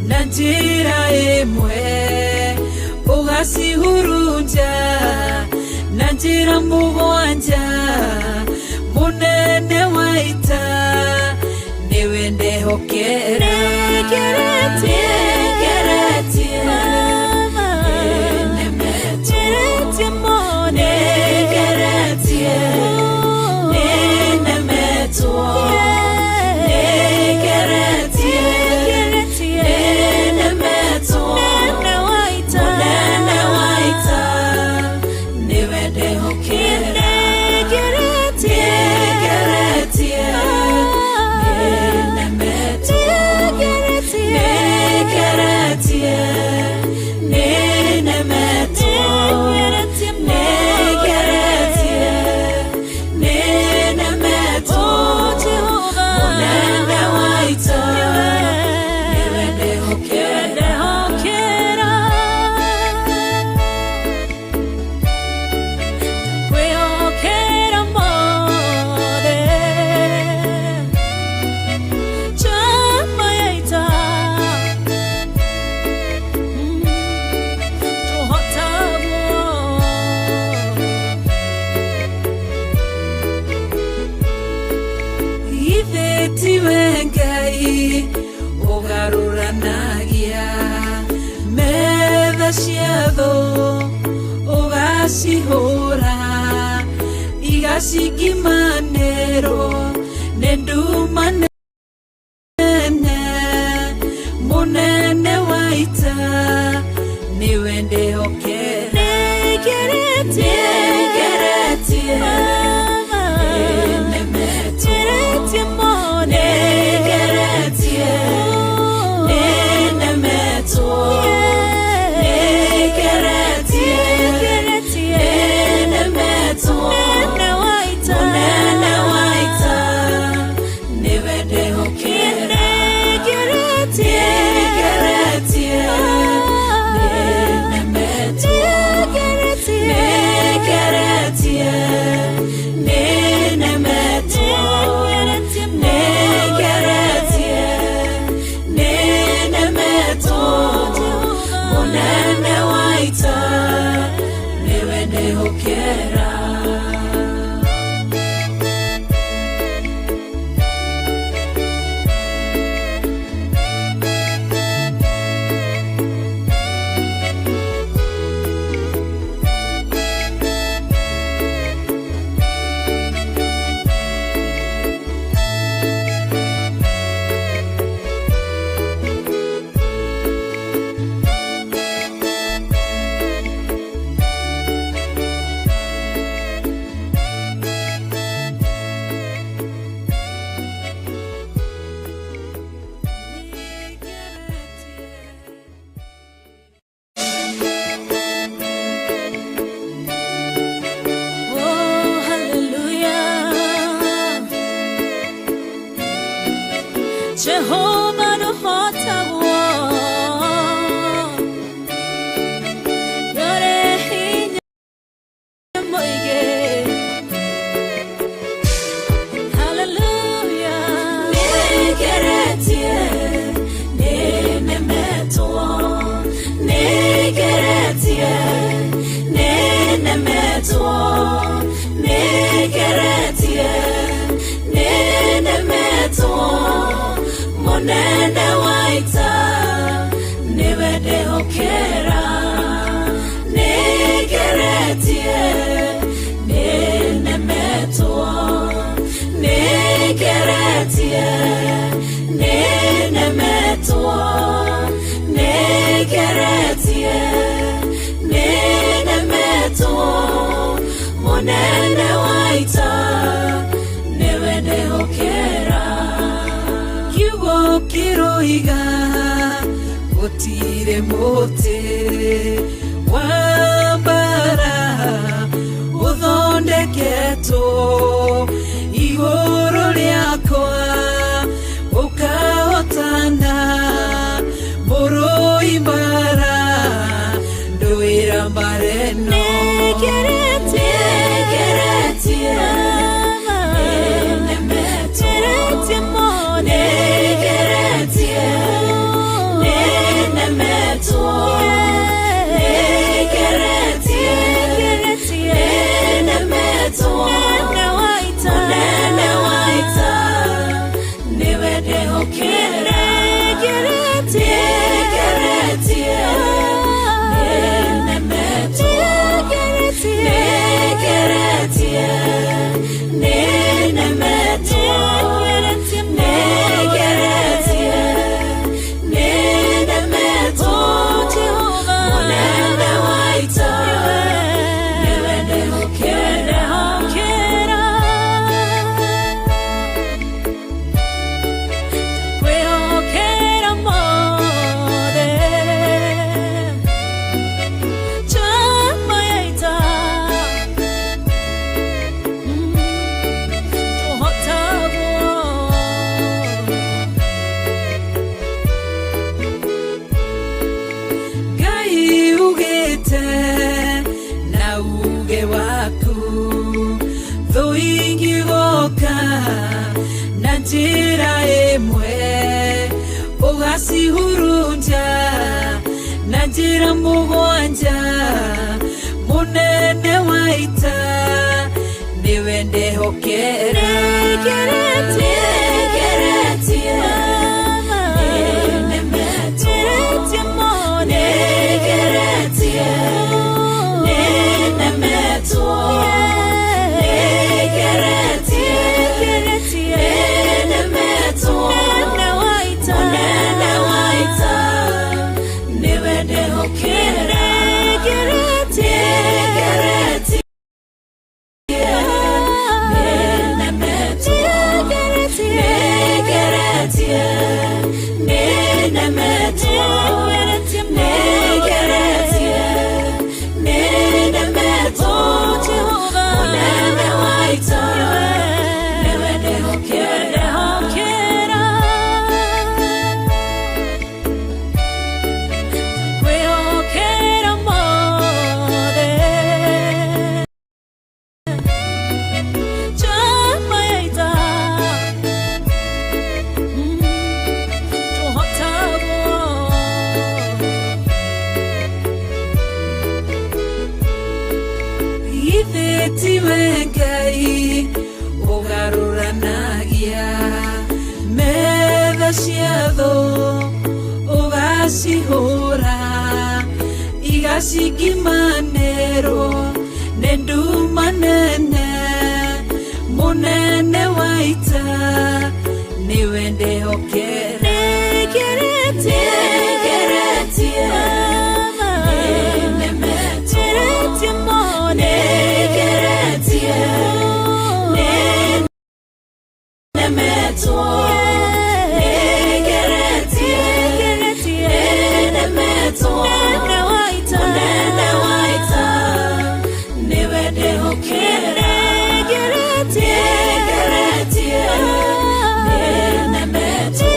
na njĩra ĩmwe, ũgacihurunja na njĩra mũgwanja. Mũnene wa ita nĩwe ndehokera. Nĩngeretie, nĩnemetwo, nĩngeretie, nĩnemetwo, nĩngeretie, nĩnemetwo. Mũnene wa ita nĩwe ndehokera, nĩngeretie, nĩnemetwo, nĩngeretie, nĩnemetwo, nĩngeretie, nĩnemetwo. Mũnene wa ita nĩwe ndehokera. Kwĩhokera mothe, njamba ya ita ndũhotagwo. Ithe tiwe Ngai ũgarũranagia metha cia thũ, ũgacihũra igacingimanĩrwo nĩ nduma nene. Mũnene wa ita nĩwe ndehokera. Nĩngeretie, nĩnemetwo, nĩngeretie, nĩnemetwo, nĩngeretie, nĩnemetwo. Mũnene wa ita nĩwe ndehokera. Nĩngeretie, Jehova ndũhotagwo. Ndũrĩ hinya mũingĩ. Hallelujah. Nĩngeretie, nĩnemetwo. Nĩngeretie, nĩnemetwo. Nĩngeretie, nĩnemetwo. Mũnene wa ita nĩwe ndĩhokera. Nĩngeretie, nĩnemetwo. Nĩngeretie, nĩnemetwo. Nĩngeretie, nĩnemetwo. Mũnene wa ita nĩwe ndĩhokera. Kiugo kĩroiga gũtirĩ mũtĩ wa mbara ũthondeketwo igũrũ rĩakwa ũkahotana mũrũi mbara ndũĩra mbara ĩno. Nĩngeretie, nĩnemetwo. Nĩngeretie, nĩnemetwo. Nĩngeretie, nĩnemetwo. Mũnene wa ita nĩwe ndĩhokera. Nĩngeretie, nĩnemetwo. Nĩngeretie, nĩnemetwo. Nĩngeretie, nĩnemetwo. Mũnene wa ita nĩwe ndĩhokera. Kwĩhokera mothe. Chama ya ita tũhotagwo. Ngai ugĩte na uge waku thũ ingĩgoka na njĩra ĩmwe ũgacihurunja na njĩra mũgwanja. Mũnene wa ita nĩwe ndehokera. Nĩngeretie, nĩnemetwo. Nĩngeretie, nĩnemetwo. Nĩngeretie, nĩnemetwo. Mũnene wa ita nĩwe ndĩhokera. Nĩngeretie, nĩnemetwo. Nĩngeretie, nĩnemetwo. Nĩngeretie, nĩnemetwo. Mũnene wa ita nĩwe ndĩhokera. Kwĩhokera mothe. Chama ya ita tũhotagwo. Githĩ tiwe Ngai ũgarũranagia metha cia thũ ũgacihũra igacingimanĩrwo nĩ nduma nene. Mũnene wa ita nĩwe ndehokera. Nĩngeretie, nĩnemetwo. Nĩngeretie, nĩnemetwo. Nĩngeretie, nĩnemetwo. Mũnene wa ita nĩwe ndĩhokera. Nĩngeretie, nĩnemetwo.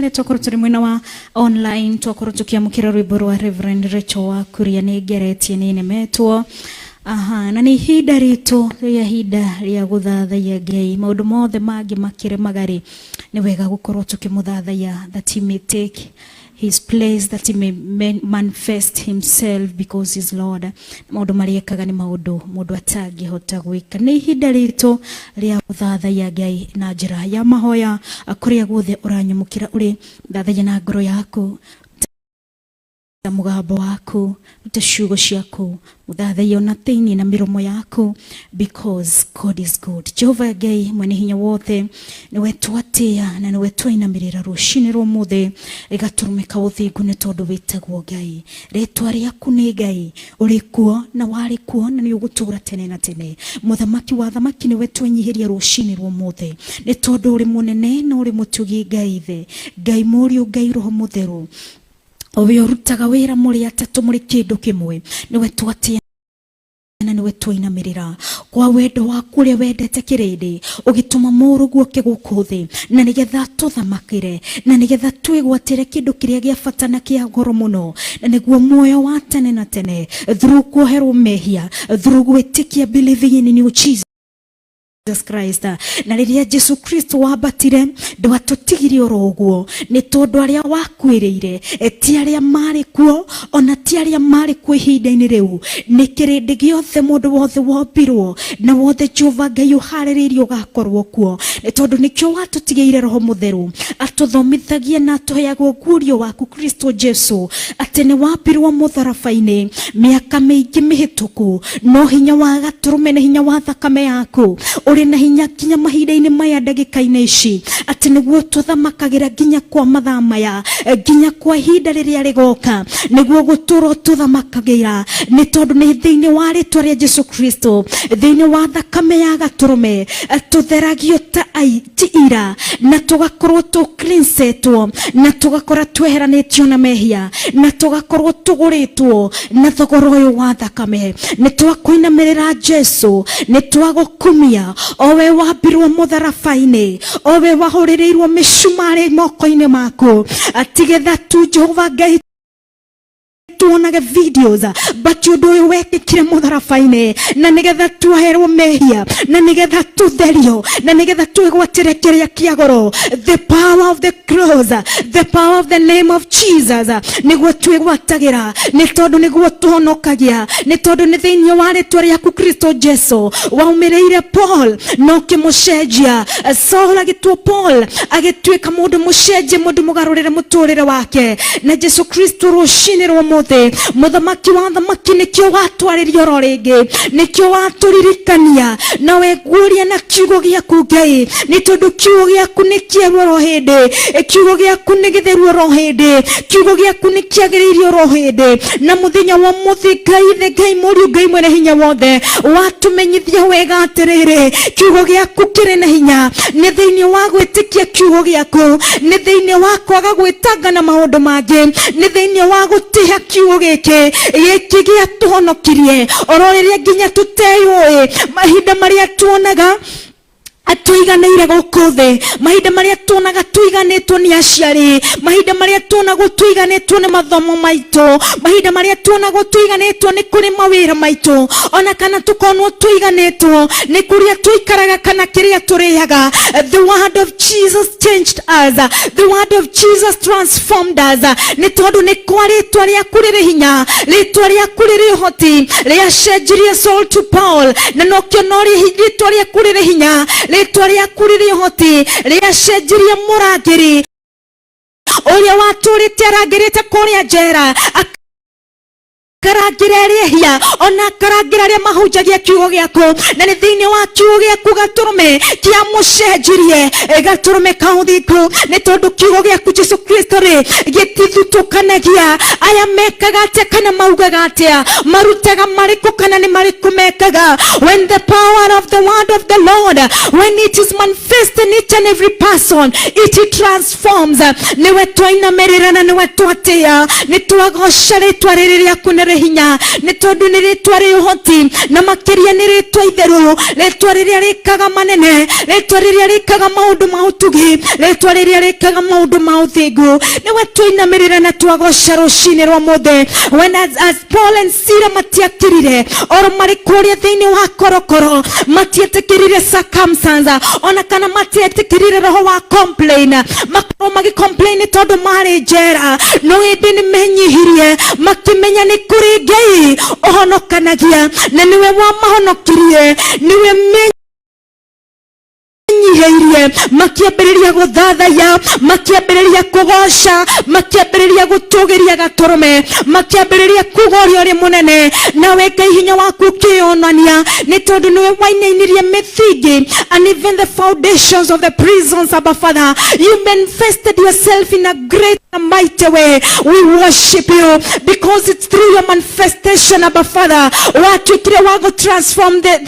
Nĩ twakorwo tũrĩ mwena wa online, twakorwo tũkĩamũkĩra rwĩmbo rwa Reverend Rachel wa Kuria, nĩ ngeretie nĩ nemetwo. Aha, na nĩ ihinda ritũ rĩa ihinda rĩa gũthathaiya Ngai. Maũndũ mothe mangĩ makĩrĩ magarĩ, nĩ wega gũkorwo tũkĩmũthathaiya, that he may take his place, that he may manifest himself, because he's Lord. Maũndũ marĩa ekaga nĩ maũndũ mũndũ atangĩhota gwĩka. Nĩ ihinda ritũ rĩa gũthathaiya Ngai na njĩra ya mahoya. Kũrĩa guothe ũranyamũkĩra ũrĩ, thathaiya na ngoro yaku, ta mũgambo waku, ruta ciugo ciaku, mũthathaiya ona thĩinĩ na mĩromo yaku, because God is good. Jehova Ngai mwene hinya wothe, nĩwe twatĩa na nĩwe twainamĩrĩra rũcinĩ rwa ũmũthĩ, gatũrũme ka ũthingu, nĩ tondũ wĩtagwo Ngai. Rĩtwa rĩaku nĩ Ngai, ũrĩ kuo na warĩ kuo na nĩ ũgũtũũra tene na tene. Mũthamaki wa thamaki, nĩwe twenyihĩria rũcinĩ rwa ũmũthĩ, nĩ tondũ ũrĩ mũnene na ũrĩ mũtugi. Ngai Ithe, Ngai Mũriũ, Ngai Roho Mũtheru, owe ũrutaga wĩra mũrĩ atatũ mũrĩ kĩndũ kĩmwe, nĩwe twatĩa na nĩwe twainamĩrĩra. Kwa wendo waku ũrĩa wendete kĩrĩndĩ, ũgĩtũma mũrũguo oke gũkũ thĩ na nĩgetha tũthamakĩre na nĩgetha twĩgwatĩre kĩndũ kĩrĩa gĩa bata na kĩa goro mũno, na nĩguo muoyo wa tene na tene, through kuoherwo mehia, through gwĩtĩkia, believing in you, Jesus Christ. Na rĩrĩa Jesu Kristo wambatire, ndwatũtigire oro ũguo, nĩ tondũ arĩa wakuĩrĩire ti arĩa marĩ kuo, ona ti arĩa marĩ kuo ihinda-inĩ rĩu, nĩ kĩrĩndĩ gĩothe, mũndũ wothe wombirwo na wothe Jehova Ngai ũharĩrĩirie ũgakorwo kuo. Nĩ tondũ nĩkĩo watũtigĩire Roho Mũtheru atũthomithagie na atũheage ũguũrio waku, Kristo Jesu, atĩ nĩ wambirwo mũtharaba-inĩ mĩaka mĩingĩ mĩhĩtũku, no hinya wa gatũrũme na hinya wa thakame yaku ũrĩ na hinya nginya mahinda-inĩ maya, ndagĩka-inĩ ici, atĩ nĩguo tũthamakagĩra nginya kwa mathaa maya, nginya kwa ihinda rĩrĩa rĩgoka, nĩguo gũtũrwo tũthamakagĩra, nĩ tondũ nĩ thĩinĩ wa rĩtwa rĩa Jesu Kristo, thĩinĩ wa thakame ya gatũrũme, tũtheragio ta ti ira, na tũgakorwo tũ-cleansetwo, na tũgakora tweheranĩtio na mehia, na tũgakorwo tũgũrĩtwo na thogora ũyũ wa thakame. Nĩ twakũinamĩrĩra Jesu, nĩ twagũkumia, o we wambirwo mũtharaba-inĩ, o we wahũrĩrĩirwo mĩcumarĩ moko-inĩ maku, atigetha tu Jehova Ngai tuonage videos, but ũndũ ũyũ wekĩkire mũtharaba-inĩ na nĩgetha tuoherwo mehia, na nĩgetha tũtherio, na nĩgetha twĩgwatĩre kĩrĩa kĩa goro, the power of the cross, the power of the name of Jesus. Nĩguo twĩgwatagĩra, nĩ tondũ nĩguo tũhonokagia, nĩ tondũ nĩ thĩinĩ wa rĩtwa rĩaku Kristo Jesu waumĩrĩire Paul na ũkĩmũcenjia. Saul agĩtuo Paul, agĩtuĩka mũndũ mũcenjie, mũndũ mũgarũrĩre mũtũrĩre wake na Jesu Kristo. Rũcinĩ rwa ũmũthĩ, mũthamaki wa thamaki, nĩkĩo watwarĩria oro rĩngĩ, nĩkĩo watũririkania na weguũria na kiugo gĩaku, Ngai, nĩ tondũ kiugo gĩaku nĩ kĩerũ oro hĩndĩ, kiugo gĩaku nĩ gĩtheru oro hĩndĩ, kiugo gĩaku nĩ kĩagĩrĩire oro hĩndĩ. Na mũthenya wa ũmũthĩ, Ngai Ithe, Ngai Mũriũ, Ngai mwene hinya wothe, watũmenyithia wega atĩrĩrĩ, kiugo gĩaku kĩrĩ na hinya. Nĩ thĩinĩ wa gwĩtĩkia kiugo gĩaku, nĩ thĩinĩ wa kwaga gwĩtanga na maũndũ mangĩ, nĩ thĩinĩ wa gũtĩĩa kiugo gĩkĩ, gĩkĩ gĩatũhonokirie oro rĩrĩa nginya tũteyũĩ, mahinda marĩa tuonaga tũiganĩire gũkũ thĩ, mahinda marĩa tuonaga tũiganĩtwo nĩ aciari, mahinda marĩa tuonagwo tũiganĩtwo nĩ mathomo maitũ, mahinda marĩa tuonagwo tũiganĩtwo nĩ kũrĩ mawĩra maitũ, ona kana tũkonwo tũiganĩtwo nĩ kũrĩa tũikaraga kana kĩrĩa tũrĩaga, the word of Jesus changed us, the word of Jesus transformed us, nĩ tondũ nĩ kwa rĩtwa rĩaku rĩrĩ hinya, rĩtwa rĩaku rĩrĩ ũhoti, rĩacenjirie Saul to Paul. Na nokĩo no rĩtwa rĩaku rĩrĩ hinya, rĩtwa rĩaku rĩrĩ ũhoti, rĩacenjirie mũrangĩri ũrĩa watũrĩte arangĩrĩte kũrĩa njera, akarangĩra arĩa ehia, ona akarangĩra arĩa mahunjagia kiugo gĩaku. Na nĩ thĩinĩ wa kiugo gĩaku gatũrũme kĩamũcenjirie, gatũrũme ka ũthingu, nĩ tondũ kiugo gĩaku Jesu Kristo rĩ gĩtithutũkanagia. Aya mekaga atĩa kana maugaga atĩa, marutaga marĩkũ kana nĩ marĩkũ mekaga? When the power of the word of the Lord, when it is manifest in each and every person, it transforms. Nĩwe twainamĩrĩra na nĩwe twatĩa, nĩ twagoca rĩtwa rĩrĩ rĩaku nĩ rĩ rĩrĩ hinya, nĩ tondũ nĩ rĩtwa rĩ ũhoti, na makĩria nĩ rĩtwa itheru, rĩtwa rĩrĩa rĩkaga manene, rĩtwa rĩrĩa rĩkaga maũndũ ma ũtugi, rĩtwa rĩrĩa rĩkaga maũndũ ma ũthingu. Nĩwe twainamĩrĩra na twagoca rũcinĩ rwa mũthĩ. When as Paul and Sila matiakirire oro marĩ kũrĩa thĩinĩ wa korokoro, matietĩkĩrire circumstance, ona kana matietĩkĩrire roho wa complain, makorwo magĩ complain tondũ marĩ njera, no ĩndĩ nĩ menyihirie makĩmenya nĩ kũrĩ Ngai ũhonokanagia, na nĩwe wamahonokirie, nĩwe menyihĩirie, makĩambĩrĩria gũthathaiya, makĩambĩrĩria kũgoca, makĩambĩrĩria gũtũgĩria gatũrũme, makĩambĩrĩria kuga ũrĩa ũrĩ mũnene. Nawe Ngai hinya waku ũkĩyonania, nĩ tondũ nĩwe wainainirie mĩthingi and even the foundations of the prisons. Abba Father, you manifested yourself in a great and mighty way. We worship you because it's through your manifestation, Abba Father, watuĩkire wa gũ transform the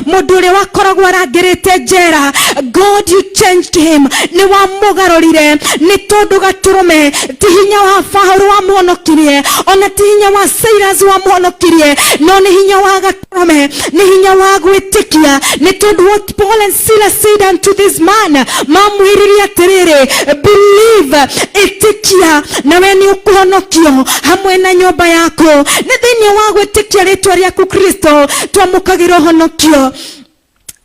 mũndũ ũrĩa wakoragwo arangĩrĩte njera. God, you changed him, nĩ wamũgarũrire, nĩ tondũ gatũrũme ti hinya wa Paũlũ wamũhonokirie, ona ti hinya wa Silas wamũhonokirie, no nĩ hinya wa gatũrũme, nĩ hinya wa gwĩtĩkia, nĩ tondũ what Paul and Silas said unto this man, mamwĩrire atĩrĩrĩ, believe, ĩtĩkia, nawe nĩ ũkũhonokio hamwe na nyũmba yaku. Nĩ thĩinĩ wa gwĩtĩkia rĩtwa rĩaku Kristo twamũkagĩra ũhonokio.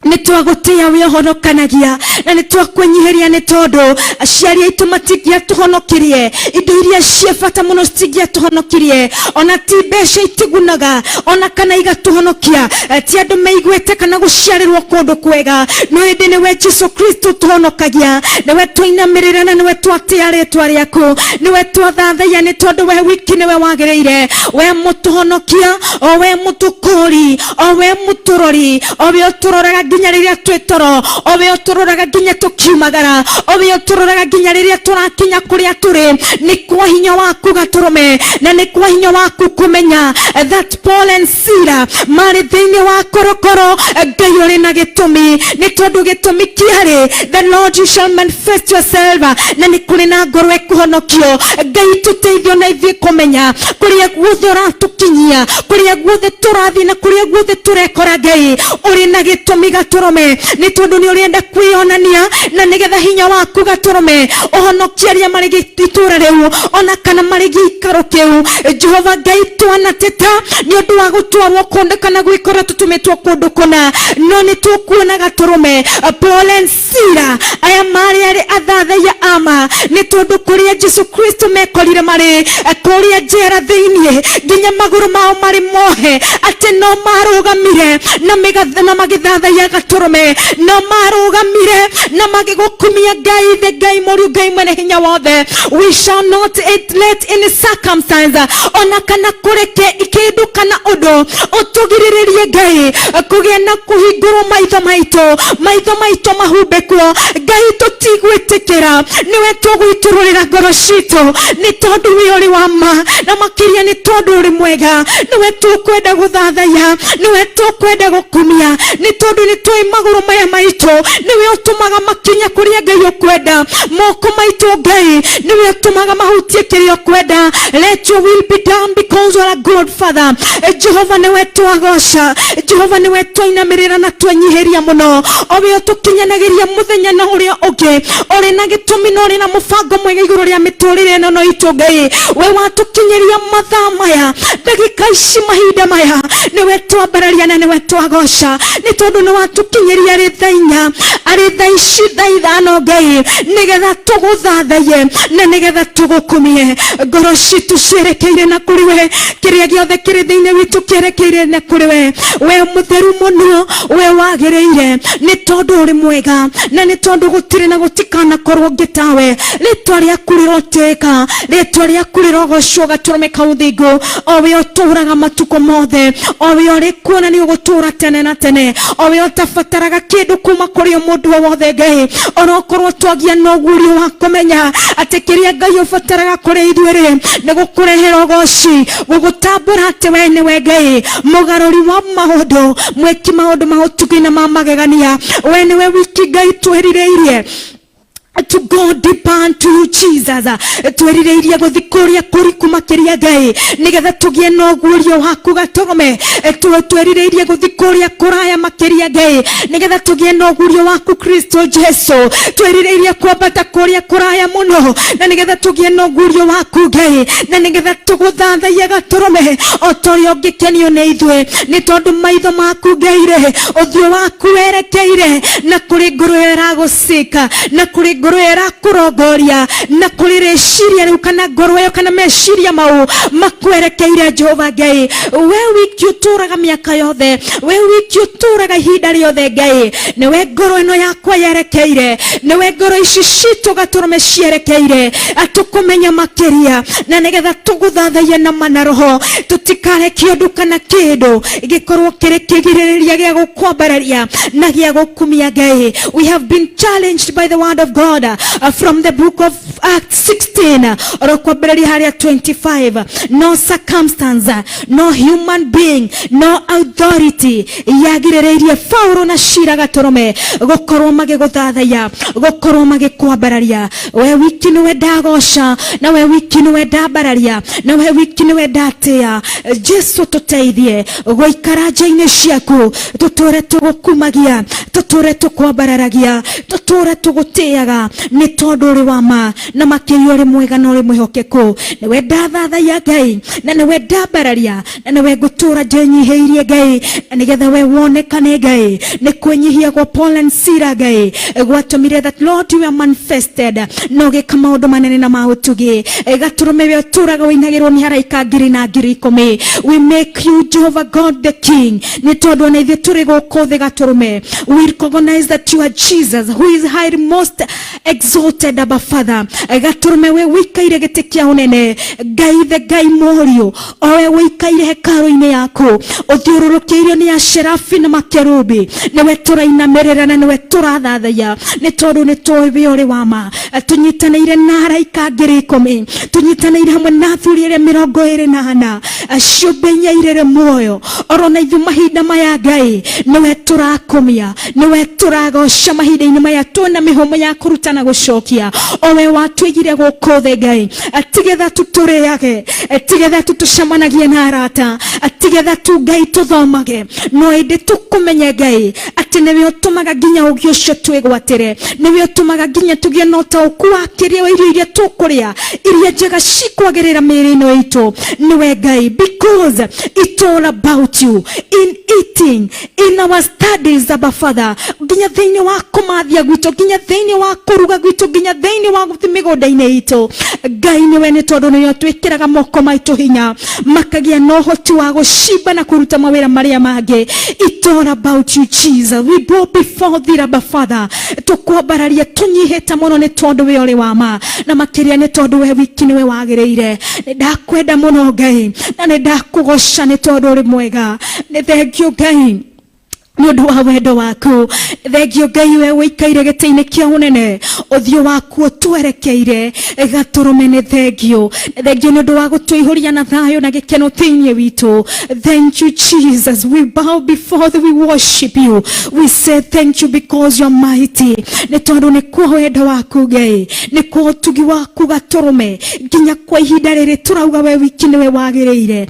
Nĩ twagũtĩĩa wĩ ũhonokanagia, na nĩ twakwĩnyihĩria, nĩ tondũ aciari aitũ matingĩatũhonokirie, indo iria ciĩ bata mũno citingĩatũhonokirie, ona ti mbeca itigunaga ona kana igatũhonokia, ti andũ meiguĩte kana gũciarĩrwo kũndũ kwega, no ĩndĩ nĩwe Jesu Kristo tũhonokagia. Nĩwe twainamĩrĩra na nĩwe twatĩa rĩtwa rĩaku, nĩwe twathathaiya, nĩ tondũ we wiki nĩwe wagĩrĩire, we mũtũhonokia, o we mũtũkũri, o we mũtũrori, o we ũtũroraga nginya rĩrĩa twĩ toro, o we ũtũroraga nginya tũkiumagara, o we ũtũroraga nginya rĩrĩa tũrakinya kũrĩa tũrĩ. Nĩ kwa hinya waku gatũrũme, na nĩ kwa hinya waku kũmenya that Paul and Sila marĩ thĩinĩ wa korokoro. Ngai, ũrĩ na gĩtũmi, nĩ tondũ gĩtũmi kĩarĩ the Lord, you shall manifest yourself, na nĩ kũrĩ na ngoro ĩkũhonokio. Ngai, tũteithio na ithuĩ kũmenya kũrĩa guothe ũratũkinyia, kũrĩa guothe tũrathiĩ na kũrĩa guothe tũrekora. Ngai, ũrĩ na gĩtũmi gatũrũme, nĩ tondũ nĩ ũrenda kwĩyonania, na nĩgetha hinya waku gatũrũme ũhonokie arĩa marĩ itũũra rĩu ona kana marĩ gĩikaro kĩu. Jehova Ngai, twanateta nĩ ũndũ wa gũtwarwo kũndũ kana gwĩkora tũtũmĩtwo kũndũ kũna, no nĩ tũkuona gatũrũme Paul and Sila aya marĩ arĩ athathaiya ama, nĩ tondũ kũrĩa Jesu Kristo mekorire marĩ kũrĩa njera thĩiniĩ, nginya magũrũ mao marĩ mohe, atĩ no marũgamire na magĩthathaiya gatũrũme, no marũgamire na magĩgũkumia Ngai the Ngai mũriũ, Ngai mwene hinya wothe. We shall not let any circumstance ona kana kũreke kĩndũ kana ũndũ ũtũgirĩrĩrie, Ngai, kũgĩa na kũhingũrwo maitho maitũ, maitho maitũ mahumbĩkwo. Ngai, tũtigwĩtĩkĩra, nĩwe tũgũitũrũrĩra ngoro citũ, nĩ tondũ wĩ ũrĩ wa ma, na makĩria nĩ tondũ ũrĩ mwega. Nĩwe tũkwenda gũthathaiya, nĩwe tũkwenda gũkumia, nĩ tondũ nĩ tũĩ magũrũ maya maitũ nĩwe ũtũmaga makinya kũrĩa Ngai ũkwenda, moko maitũ, Ngai, nĩwe ũtũmaga mahutie kĩrĩa ũkwenda. Let your will be done because you are a good father. Jehova, nĩwe twagoca. Jehova, nĩwe twainamĩrĩra na twenyihĩria mũno, o we ũtũkinyanagĩria mũthenya na ũrĩa ũngĩ. Ũrĩ na gĩtũmi na ũrĩ na mũbango mwega igũrũ rĩa mĩtũrĩre ĩno no itũ. Ngai, we watũkinyĩria mathaa maya, ndagĩka ici, mahinda maya, nĩwe twambararia na nĩwe twagoca, nĩ tondũ nĩ watũkinyĩria arĩ thaa 4, arĩ thaa ici thaa 5, Ngai, nĩgetha tũgũthathaiye na nĩgetha tũgũkumie. Ngoro citũ cierekeire na kũrĩ we, kĩrĩa gĩothe kĩrĩ thĩinĩ witũ kĩerekeire na kũrĩ we, we mũtheru mũno, we wagĩrĩire, nĩ tondũ ũrĩ mwega, na nĩ tondũ gũtirĩ na gũtikanakorwo ũngĩ tawe. Rĩtwa rĩaku rĩrotĩĩka, rĩtwa rĩaku rĩrogocwo, gatũrũme ka ũthingu, o we ũtũũraga matukũ mothe, o we ũrĩ kuona nĩ ũgũtũũra tene na tene, o we ũtabataraga kĩndũ kuma kũrĩ o mũndũ o wothe. Ngai, onokorwo twagia na ũguũrio wa kũmenya atĩ kĩrĩa Ngai ũbataraga kũrĩ ithuĩ rĩ nĩ gũkũrehera ũgoci, gũgũtambũra atĩ we nĩwe Ngai mũgarũri wa maũndũ, mwĩki maũndũ ma ũtugi na ma magegania. We nĩwe wiki Ngai twĩrirĩirie to go deeper unto you, Jesus. Twĩrirĩirie gũthiĩ kũrĩa kũriku makĩria, Ngai, nĩgetha tũgĩe na ũguũrio waku gatũrũme. Twĩrirĩirie gũthiĩ kũrĩa kũraya makĩria, Ngai, nĩgetha tũgĩe na ũguũrio waku, Kristo Jesu. Twĩrirĩirie kwambata kũrĩa kũraya mũno na nĩgetha tũgĩe na ũguũrio waku, Ngai, na nĩgetha tũgũthathaiye gatũrũme o ta ũrĩa ũngĩkenio nĩ ithuĩ, nĩ tondũ maitho maku, Ngai rĩ, ũthiũ waku werekeire na kũrĩ ngoro ĩyo ĩragũcika, na kũrĩ ngoro ĩyo ĩrakũrongoria, na kũrĩ rĩciria rĩu kana ngoro ĩyo kana meciria mau makwerekeire. Jehova Ngai, we wiki ũtũraga mĩaka yothe, we wiki ũtũraga ihinda rĩothe, Ngai, nĩwe ngoro ĩno yakwa yerekeire, nĩwe ngoro ici citũ gatũrũme cierekeire atũkũmenya makĩria, na nĩgetha tũgũthathaiye na ma na roho. Tũtikareke ũndũ kana kĩndũ gĩkorwo kĩrĩ kĩgirĩrĩria gĩa gũkwambararia na gĩa gũkumia. Ngai, we have been challenged by the word of God from the book of Acts 16 oro kwambĩrĩria harĩa 25. No circumstance, no human being, no authority yagirĩrĩirie Paulo na Cira gatũrũme gũkorwo magĩgũthathaiya, gũkorwo magĩkwambararia. We wiki nĩwe ndagoca, na we wiki nĩwe ndambararia, na we wiki nĩwe ndatĩa. Jesu, tũteithie gũikara nja-inĩ ciaku, tũtũre tũgũkumagia, tũtũre tũkwambararagia, tũtũre tũgũtĩaga, nĩ tondũ ũrĩ wa ma na makĩria ũrĩ mwega na ũrĩ mwĩhokeku. Nĩwe ndathathaiya, Ngai, na nĩwe ndambararia, na nĩwe ngũtũra ndĩnyihĩirie, Ngai, na nĩgetha we wonekane. Ngai, nĩ kwĩnyihia gwa Paul and Sila, Ngai, gwatũmire that, Lord, you are manifested na ũgĩka maũndũ manene na ma ũtugi. Gatũrũme, we ũtũraga ũinagĩrwo nĩ araika ngiri na ngiri ikũmi, we make you Jehovah God the King, nĩ tondũ ona ithuĩ tũrĩ gũkũ thĩ gatũrũme, we recognize that you are Jesus who is high most exalted. Abba Father, gatũrũme, we wĩikaire gĩtĩ kĩa ũnene, Ngai the Ngai Mũriũ, o we wĩikaire hekarũ-inĩ yaku ũthiũrũrũkĩirio nĩ acerabi na makerubi, nĩwe tũrainamĩrĩra na nĩwe tũrathathaiya, nĩ tondũ nĩ tũĩ we ũrĩ wa ma. Tũnyitanĩire na araika 10,000, tũnyitanĩire hamwe na athuri arĩa 24, ciũmbe inya irĩrĩ muoyo, oro na ithuĩ mahinda maya, Ngai, nĩwe tũrakumia, nĩwe tũragoca. Mahinda-inĩ maya twĩna mĩhũmũ ya kũruta na gũcokia, o we watũigire gũkũ thĩ, Ngai, tigetha tu tũrĩage, tigetha tu tũcemanagie na arata, tigetha tu, Ngai, tũthomage, no ĩndĩ tũkũmenye, Ngai, atĩ nĩwe ũtũmaga nginya ũgĩ ũcio twĩgwatĩre, nĩwe ũtũmaga nginya tũgĩe na ũtaũku wa kĩrĩa wa irio iria tũkũrĩa, iria njega cikwagĩrĩra mĩĩrĩ ĩno itũ. Nĩwe Ngai, because it's all about you in eating, in our studies, Abba Father, nginya thĩinĩ wa kũmathia gwitũ, nginya thĩinĩ wa kũruga gwitũ, nginya thĩinĩ wa gũthiĩ mĩgũnda-inĩ itũ. Ngai, nĩwe, nĩ tondũ nĩwe twĩkĩraga moko maitũ hinya makagĩa na ũhoti wa gũcimba na kũruta mawĩra marĩa mangĩ. It's all about you, Jesus. We bow before thee, Abba Father, tũkwambararia tũnyihĩte mũno, nĩ tondũ we ũrĩ wa ma na makĩria nĩ tondũ we wiki nĩwe wagĩrĩire. Nĩ ndakwenda mũno, Ngai, na nĩ ndakũgoca nĩ tondũ ũrĩ mwega. Nĩ thengio, Ngai, nĩ ũndũ wa wendo waku. Thengio, Ngai, we wĩikaire gĩtĩ-inĩ kĩa ũnene, ũthiũ waku ũtwerekeire gatũrũme. Nĩ thengio, nĩ thengio nĩ ũndũ wa gũtũihũria na thayũ na gĩkeno thĩinĩ witũ. Thank you, Jesus. We bow before thee, we worship you, we say thank you because you are mighty, nĩ tondũ nĩ kwa wendo waku, Ngai, nĩ kwa ũtugi waku gatũrũme, nginya kwa ihinda rĩrĩ tũrauga we wiki nĩwe wagĩrĩire.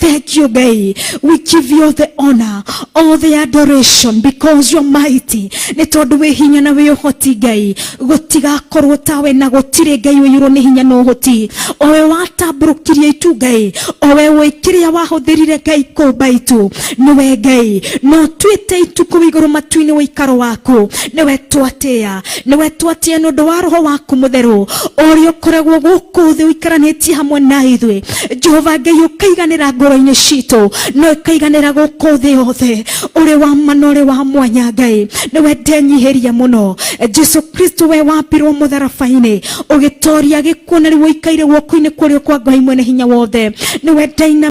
Thank you, Ngai. We give you the honor, all the adoration, because you are mighty, nĩ tondũ wĩ hinya na wĩ ũhoti. Ngai, gũtigakorwo tawe na gũtirĩ Ngai ũiyũrwo nĩ hinya na ũhoti, o we watambũrũkirie itu, Ngai, o we wĩ kĩrĩa wahũthĩrire, Ngai, kũmba itu, nĩwe Ngai no twĩte itu kũu igũrũ matu-inĩ ũikaro waku. Nĩwe twatĩa, nĩwe twatĩa nĩ ũndũ wa roho waku mũtheru ũrĩa ũkoragwo gũkũ thĩ ũikaranĩtie hamwe na ithuĩ. Jehova Ngai, ũkaiganĩra ngoro-inĩ citũ no ũkaiganĩra gũkũ thĩ yothe. Ũrĩ wa ma na ũrĩ wa mwanya, Ngai, nĩwe ndenyihĩria mũno. Jesu Kristo, we wambirwo mũtharaba-inĩ ũgĩtoria gĩkuũ na rĩu ũikaire guoko-inĩ kũrĩa kwa Ngai mwene hinya wothe, nĩwe ndaina.